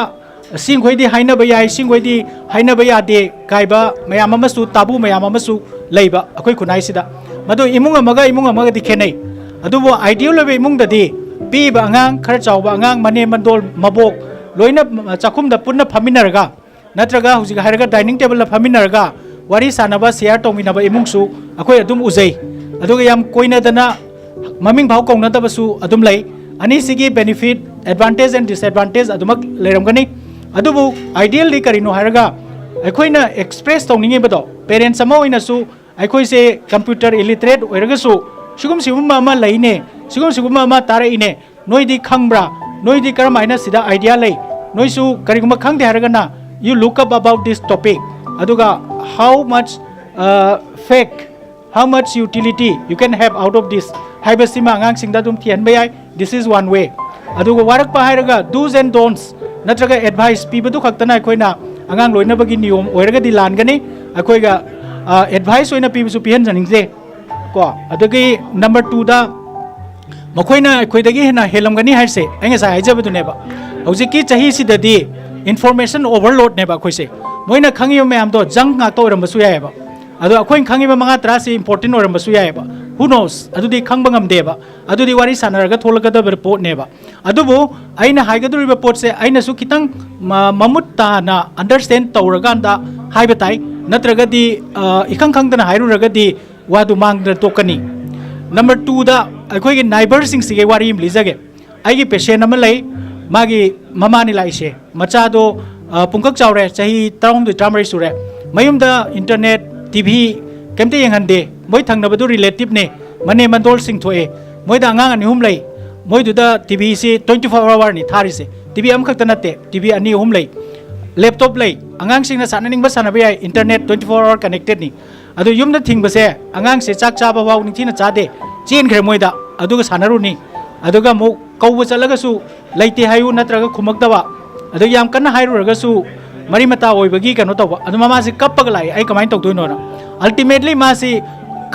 ꯁꯤꯡꯈꯣꯏꯗꯤ ꯍꯥꯏꯅꯕ ꯌꯥꯏ, ꯁꯤꯡꯈꯣꯏꯗꯤ ꯍꯥꯏꯅꯕ ꯌꯥꯗꯦ ꯀꯥꯏꯕ ꯃꯌꯥꯝ ꯑꯃꯁꯨ, ꯇꯥꯕꯨ ꯃꯌꯥꯝ ꯑꯃꯁꯨ ꯂꯩꯕ ꯑꯩꯈꯣꯏ ꯈꯨꯟꯅꯥꯏꯁꯤꯗ꯫ ꯃꯗꯨ ꯏꯃꯨꯡ ꯑꯃꯒ ꯏꯃꯨꯡ ꯑꯃꯒꯗꯤ ꯈꯦꯠꯅꯩ꯫ ꯑꯗꯨꯕꯨ ꯑꯥꯏꯗꯤꯌꯦꯜ ꯑꯣꯏꯕ ꯏꯃꯨꯡꯗꯗꯤ ꯄꯤꯛꯏꯕ ꯑꯉꯥꯡ, ꯈꯔ ꯆꯥꯎꯕ ꯑꯉꯥꯡ, ꯃꯅꯦꯝ ꯃꯗꯣꯜ, ꯃꯕꯣꯛ ꯂꯣꯏꯅ ꯆꯥꯛꯈꯨꯝꯗ ꯄꯨꯟꯅ ꯐꯝꯃꯤꯟꯅꯔꯒ, ꯅꯠꯇ꯭ꯔꯒ ꯍꯧꯖꯤꯛ ꯍꯥꯏꯔꯒ ꯗꯥꯏꯅꯤꯡ ꯇꯦꯕꯜꯗ ꯐꯝꯃꯤꯟꯅꯔꯒ ꯋꯥꯔꯤ ꯁꯥꯟꯅꯕ, ꯁꯤꯌꯥꯔ ꯇꯧꯃꯤꯟꯅꯕ ꯏꯃꯨꯡꯁꯨ ꯑꯩꯈꯣꯏ ꯑꯗꯨꯝ ꯎꯖꯩ꯫ ꯑꯗꯨꯒ ꯌꯥꯝ ꯀꯣꯏꯅꯗꯅ ꯃꯃꯤꯡ ꯐꯥꯎ ꯀꯧꯅꯗꯕꯁꯨ ꯑꯗꯨꯝ ꯂꯩ꯫ ꯑꯅꯤꯁꯤꯒꯤ ꯕꯦꯅꯤꯐꯤꯠ, ꯑꯦꯗꯚꯥꯟꯇꯦꯖ ꯑꯦꯟ ꯗꯤꯁꯑꯦꯗꯚꯥꯟꯇꯦꯖ ꯑꯗꯨꯃꯛ ꯂꯩꯔꯝꯒꯅꯤ꯫ ꯑꯗꯨꯕꯨ ꯑꯥꯏꯗꯤꯌꯦꯜꯗꯤ ꯀꯔꯤꯅꯣ ꯍꯥꯏꯔꯒ, ꯑꯩꯈꯣꯏꯅ ꯑꯦꯛꯁꯄ꯭ꯔꯦꯁ ꯇꯧꯅꯤꯡꯉꯤꯕꯗꯣ, ꯄꯦꯔꯦꯟꯁ ꯑꯃ ꯑꯣꯏꯅꯁꯨ, ꯑꯩꯈꯣꯏꯁꯦ ꯀꯝꯄ꯭ꯌꯨꯇꯔ ꯏꯂꯤꯇꯔꯦꯠ ꯑꯣꯏꯔꯒꯁꯨ, ꯁꯤꯒꯨꯝ ꯁꯤꯒꯨꯝꯕ ꯑꯃ ꯂꯩꯅꯦ, ꯁꯤꯒꯨꯝ ꯁꯤꯒꯨꯝꯕ ꯑꯃ ꯇꯥꯔꯛꯏꯅꯦ, ꯅꯣꯏꯗꯤ ꯈꯪꯕ꯭ꯔꯥ? ꯅꯣꯏꯗꯤ ꯀꯔꯝ ꯍꯥꯏꯅ ꯁꯤꯗ ꯑꯥꯏꯗꯤꯌꯥ ꯂꯩ? ꯅꯣꯏꯁꯨ ꯀꯔꯤꯒꯨꯝꯕ ꯈꯪꯗꯦ ꯍꯥꯏꯔꯒꯅ, you look up about this topic, ꯑꯗꯨꯒ how much, uh, fact, how much utility you can have out of this ꯍꯥꯏꯕꯁꯤꯃ ꯑꯉꯥꯡꯁꯤꯡꯗ ꯑꯗꯨꯝ ꯊꯤꯍꯟꯕ ꯌꯥꯏ꯫ This is one way. ꯑꯗꯨꯒ ꯋꯥꯔꯛꯄ ꯍꯥꯏꯔꯒ do's and don'ts ꯅꯠꯇ꯭ꯔꯒ ꯑꯦꯗꯚꯥꯏꯁ ꯄꯤꯕꯗꯨ ꯈꯛꯇꯅ ꯑꯩꯈꯣꯏꯅ ꯑꯉꯥꯡ ꯂꯣꯏꯅꯕꯒꯤ ꯅꯤꯌꯣꯝ ꯑꯣꯏꯔꯒꯗꯤ ꯂꯥꯟꯒꯅꯤ꯫ ꯑꯩꯈꯣꯏꯒ, ꯑ, ꯑꯦꯗꯚꯥꯏꯁ ꯑꯣꯏꯅ ꯄꯤꯕꯁꯨ ꯄꯤꯍꯟꯖꯅꯤꯡꯗꯦ꯫ ꯀꯣ, ꯑꯗꯒꯤ ꯅꯝꯕꯔ ꯇꯨꯗ, ꯃꯈꯣꯏꯅ ꯑꯩꯈꯣꯏꯗꯒꯤ ꯍꯦꯟꯅ ꯍꯦꯜꯂꯝꯒꯅꯤ ꯍꯥꯏꯔꯤꯁꯦ ꯑꯩ ꯉꯁꯥꯏ ꯍꯥꯏꯖꯕꯗꯨꯅꯦꯕ꯫ ꯍꯧꯖꯤꯛꯀꯤ ꯆꯍꯤꯁꯤꯗꯗꯤ ꯏꯟꯐꯣꯔꯃꯦꯁꯟ ꯑꯣꯚꯔꯂꯣꯗꯅꯦꯕ ꯑꯩꯈꯣꯏꯁꯦ꯫ ꯃꯣꯏꯅ ꯈꯪꯉꯤꯕ ꯃꯌꯥꯝꯗꯣ ꯖꯪ ꯉꯥꯛꯇ ꯑꯣꯏꯔꯝꯕꯁꯨ ꯌꯥꯏꯑꯕ꯫ ꯑꯗꯣ ꯑꯩꯈꯣꯏꯅ ꯈꯪꯉꯤꯕ ꯃꯉꯥ ꯇꯔꯥꯁꯤ ꯏꯝꯄꯣꯔꯇꯦꯟ ꯑꯣꯏꯔꯝꯕꯁꯨ ꯌꯥꯏꯑꯕ꯫ Who knows? ꯑꯗꯨꯗꯤ ꯈꯪꯕ ꯉꯝꯗꯦꯕ꯫ ꯑꯗꯨꯗꯤ ꯋꯥꯔꯤ ꯁꯥꯟꯅꯔꯒ ꯊꯣꯛꯂꯛꯀꯗꯕ ꯄꯣꯠꯅꯦꯕ꯫ ꯑꯗꯨꯕꯨ ꯑꯩꯅ ꯍꯥꯏꯒꯗꯧꯔꯤꯕ ꯄꯣꯠꯁꯦ ꯑꯩꯅꯁꯨ ꯈꯤꯇꯪ ꯃ-, ꯃꯃꯨꯠ ꯇꯥꯅ understand ꯇꯧꯔꯀꯥꯟꯗ ꯍꯥꯏꯕ ꯇꯥꯏ꯫ ꯅꯠꯇ꯭ꯔꯒꯗꯤ, ꯑ, ꯏꯈꯪ ꯈꯪꯗꯅ ꯍꯥꯏꯔꯨꯔꯒꯗꯤ ꯋꯥꯗꯨ ꯃꯥꯡꯗꯅ ꯇꯣꯛꯀꯅꯤ꯫ Number two ꯗ ꯑꯩꯈꯣꯏꯒꯤ neighbour ꯁꯤꯡꯁꯤꯒꯤ ꯋꯥꯔꯤ ꯑꯃ ꯂꯤꯖꯒꯦ꯫ ꯑꯩꯒꯤ patient ꯑꯃ ꯂꯩ, ꯃꯥꯒꯤ ꯃꯃꯥꯅꯤ ꯂꯥꯛꯏꯁꯦ꯫ ꯃꯆꯥꯗꯣ, ꯑ, ꯄꯨꯡꯀꯛ ꯆꯥꯎꯔꯦ, ꯆꯍꯤ ꯇꯔꯥꯍꯨꯝꯗꯣꯏ, ꯇꯔꯥꯃꯔꯤ ꯁꯨꯔꯦ꯫ ꯃꯌꯨꯝꯗ internet, T V ꯀꯩꯝꯇ ꯌꯦꯡꯍꯟꯗꯦ꯫ ꯃꯣꯏ ꯊꯪꯅꯕꯗꯨ relative ꯅꯦ, ꯃꯅꯦꯝ ꯃꯟꯗꯣꯜꯁꯤꯡ ꯊꯣꯛꯑꯦ꯫ ꯃꯣꯏꯗ ꯑꯉꯥꯡ ꯑꯅꯤ ꯑꯍꯨꯝ ꯂꯩ꯫ ꯃꯣꯏꯗꯨꯗ T V ꯁꯤ twenty four hour ꯅꯤ ꯊꯥꯔꯤꯁꯦ꯫ T V ꯑꯃꯈꯛꯇ ꯅꯠꯇꯦ, T V ꯑꯅꯤ ꯑꯍꯨꯝ ꯂꯩ꯫ Laptop ꯂꯩ꯫ ꯑꯉꯥꯡꯁꯤꯡꯅ ꯁꯥꯟꯅꯅꯤꯡꯕ ꯁꯥꯟꯅꯕ ꯌꯥꯏ, internet twenty four hour connected ꯅꯤ꯫ ꯑꯗꯨ ꯌꯨꯝꯗ ꯊꯤꯡꯕꯁꯦ, ꯑꯉꯥꯡꯁꯦ ꯆꯥꯛ ꯆꯥꯕ ꯐꯥꯎ ꯅꯤꯡꯊꯤꯅ ꯆꯥꯗꯦ, ꯆꯦꯟꯈ꯭ꯔꯦ ꯃꯣꯏꯗ, ꯑꯗꯨꯒ ꯁꯥꯟꯅꯔꯨꯅꯤ꯫ ꯑꯗꯨꯒ ꯑꯃꯨꯛ ꯀꯧꯕ ꯆꯠꯂꯒꯁꯨ ꯂꯩꯇꯦ ꯍꯥꯏꯌꯨ, ꯅꯠꯇ꯭ꯔꯒ ꯈꯨꯝꯃꯛꯇꯕ, ꯑꯗꯨ ꯌꯥꯝ ꯀꯟꯅ ꯍꯥꯏꯔꯨꯔꯒꯁꯨ ꯃꯔꯤ ꯃꯇꯥ ꯑꯣꯏꯕꯒꯤ ꯀꯩꯅꯣ ꯇꯧꯕ꯫ ꯑꯗꯨ ꯃꯃꯥꯁꯤ ꯀꯞꯄꯒ ꯂꯥꯛꯑꯦ, "ꯑꯩ ꯀꯃꯥꯏꯅ ꯇꯧꯗꯣꯏꯅꯣꯅ?" Ultimately ꯃꯥꯁꯤ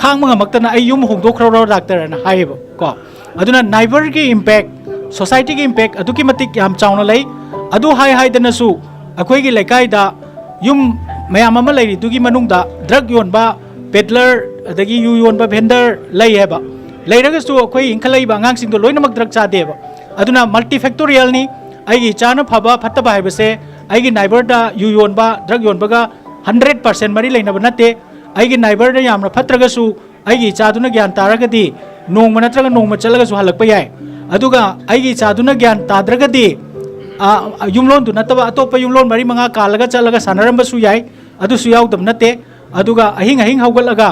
ꯈꯥꯡꯕ ꯉꯝꯃꯛꯇꯅ "ꯑꯩ ꯌꯨꯝ ꯍꯣꯡꯗꯣꯛꯈ꯭ꯔꯣꯔꯣ ꯗꯥꯛꯇꯔ?" ꯑꯅ ꯍꯥꯏꯌꯦꯕ ꯀꯣ꯫ ꯑꯗꯨꯅ neighbour ꯒꯤ impact, society ꯒꯤ impact ꯑꯗꯨꯛꯀꯤ ꯃꯇꯤꯛ ꯌꯥꯝ ꯆꯥꯎꯅ ꯂꯩ꯫ ꯑꯗꯨ ꯍꯥꯏ ꯍꯥꯏꯗꯅꯁꯨ ꯑꯩꯈꯣꯏꯒꯤ ꯂꯩꯀꯥꯏꯗ ꯌꯨꯝ ꯃꯌꯥꯝ ꯑꯃ ꯂꯩꯔꯤꯗꯨꯒꯤ ꯃꯅꯨꯡꯗ drug ꯌꯣꯟꯕ peddler, ꯑꯗꯒꯤ ꯌꯨ ꯌꯣꯟꯕ vendor ꯂꯩ ꯍꯥꯏꯕ꯫ ꯂꯩꯔꯒꯁꯨ ꯑꯩꯈꯣꯏ ꯏꯟꯈꯠꯂꯛꯏꯕ ꯑꯉꯥꯡꯁꯤꯡꯗꯣ ꯂꯣꯏꯅꯃꯛ drug ꯆꯥꯗꯦꯕ꯫ ꯑꯗꯨꯅ multifactorial ꯅꯤ꯫ ꯑꯩꯒꯤ ꯏꯆꯥꯅ ꯐꯕ ꯐꯠꯇꯕ ꯍꯥꯏꯕꯁꯦ ꯑꯩꯒꯤ neighbour ꯗ ꯌꯨ ꯌꯣꯟꯕ, drug ꯌꯣꯟꯕꯒ hundred percent ꯃꯔꯤ ꯂꯩꯅꯕ ꯅꯠꯇꯦ꯫ ꯑꯩꯒꯤ neighbour ꯗ ꯌꯥꯝꯅ ꯐꯠꯇ꯭ꯔꯒꯁꯨ ꯑꯩꯒꯤ ꯏꯆꯥꯗꯨꯅ ꯒ꯭ꯌꯥꯟ ꯇꯥꯔꯒꯗꯤ ꯅꯣꯡꯃ ꯅꯠꯇ꯭ꯔꯒ ꯅꯣꯡꯃ ꯆꯠꯂꯒꯁꯨ ꯍꯜꯂꯛꯄ ꯌꯥꯏ꯫ ꯑꯗꯨꯒ ꯑꯩꯒꯤ ꯏꯆꯥꯗꯨꯅ ꯒ꯭ꯌꯥꯟ ꯇꯥꯗ꯭ꯔꯒꯗꯤ, ꯑ, ꯌꯨꯝꯂꯣꯟꯗꯨ ꯅꯠꯇꯕ ꯑꯇꯣꯞꯄ ꯌꯨꯝꯂꯣꯟ ꯃꯔꯤ ꯃꯉꯥ ꯀꯥꯜꯂꯒ ꯆꯠꯂꯒ ꯁꯥꯟꯅꯔꯝꯕꯁꯨ ꯌꯥꯏ꯫ ꯑꯗꯨꯁꯨ ꯌꯥꯎꯗꯕ ꯅꯠꯇꯦ꯫ ꯑꯗꯨꯒ ꯑꯍꯤꯡ ꯑꯍꯤꯡ ꯍꯧꯒꯠꯂꯒ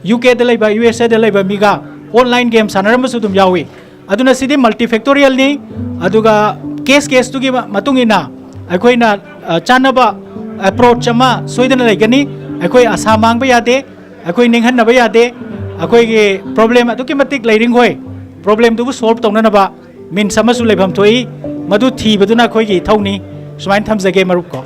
U K ꯗ ꯂꯩꯕ, U S A ꯗ ꯂꯩꯕ ꯃꯤꯒ online game ꯁꯥꯟꯅꯔꯝꯕꯁꯨ ꯑꯗꯨꯝ ꯌꯥꯎꯏ꯫ ꯑꯗꯨꯅ ꯁꯤꯗꯤ multifactorial ꯅꯤ꯫ ꯑꯗꯨꯒ case case ꯇꯨꯒꯤ ꯃ-, ꯃꯇꯨꯡ ꯏꯟꯅ ꯑꯩꯈꯣꯏꯅ, ꯑ, ꯆꯥꯟꯅꯕ approach ꯑꯃ ꯁꯣꯏꯗꯅ ꯂꯩꯒꯅꯤ꯫ ꯑꯩꯈꯣꯏ ꯑꯁꯥ ꯃꯥꯡꯕ ꯌꯥꯗꯦ, ꯑꯩꯈꯣꯏ ꯅꯤꯡꯍꯟꯅꯕ ꯌꯥꯗꯦ꯫ ꯑꯩꯈꯣꯏꯒꯤ problem ꯑꯗꯨꯛꯀꯤ ꯃꯇꯤꯛ ꯂꯩꯔꯤꯡꯈꯣꯏ, problem ꯗꯨꯕꯨ solve ꯇꯧꯅꯅꯕ means ꯑꯃꯁꯨ ꯂꯩꯐꯝ ꯊꯣꯛꯏ꯫ ꯃꯗꯨ ꯊꯤꯕꯗꯨꯅ ꯑꯩꯈꯣꯏꯒꯤ ꯏꯊꯧꯅꯤ꯫ ꯁꯨꯃꯥꯏꯅ ꯊꯝꯖꯒꯦ ꯃꯔꯨꯞ ꯀꯣ꯫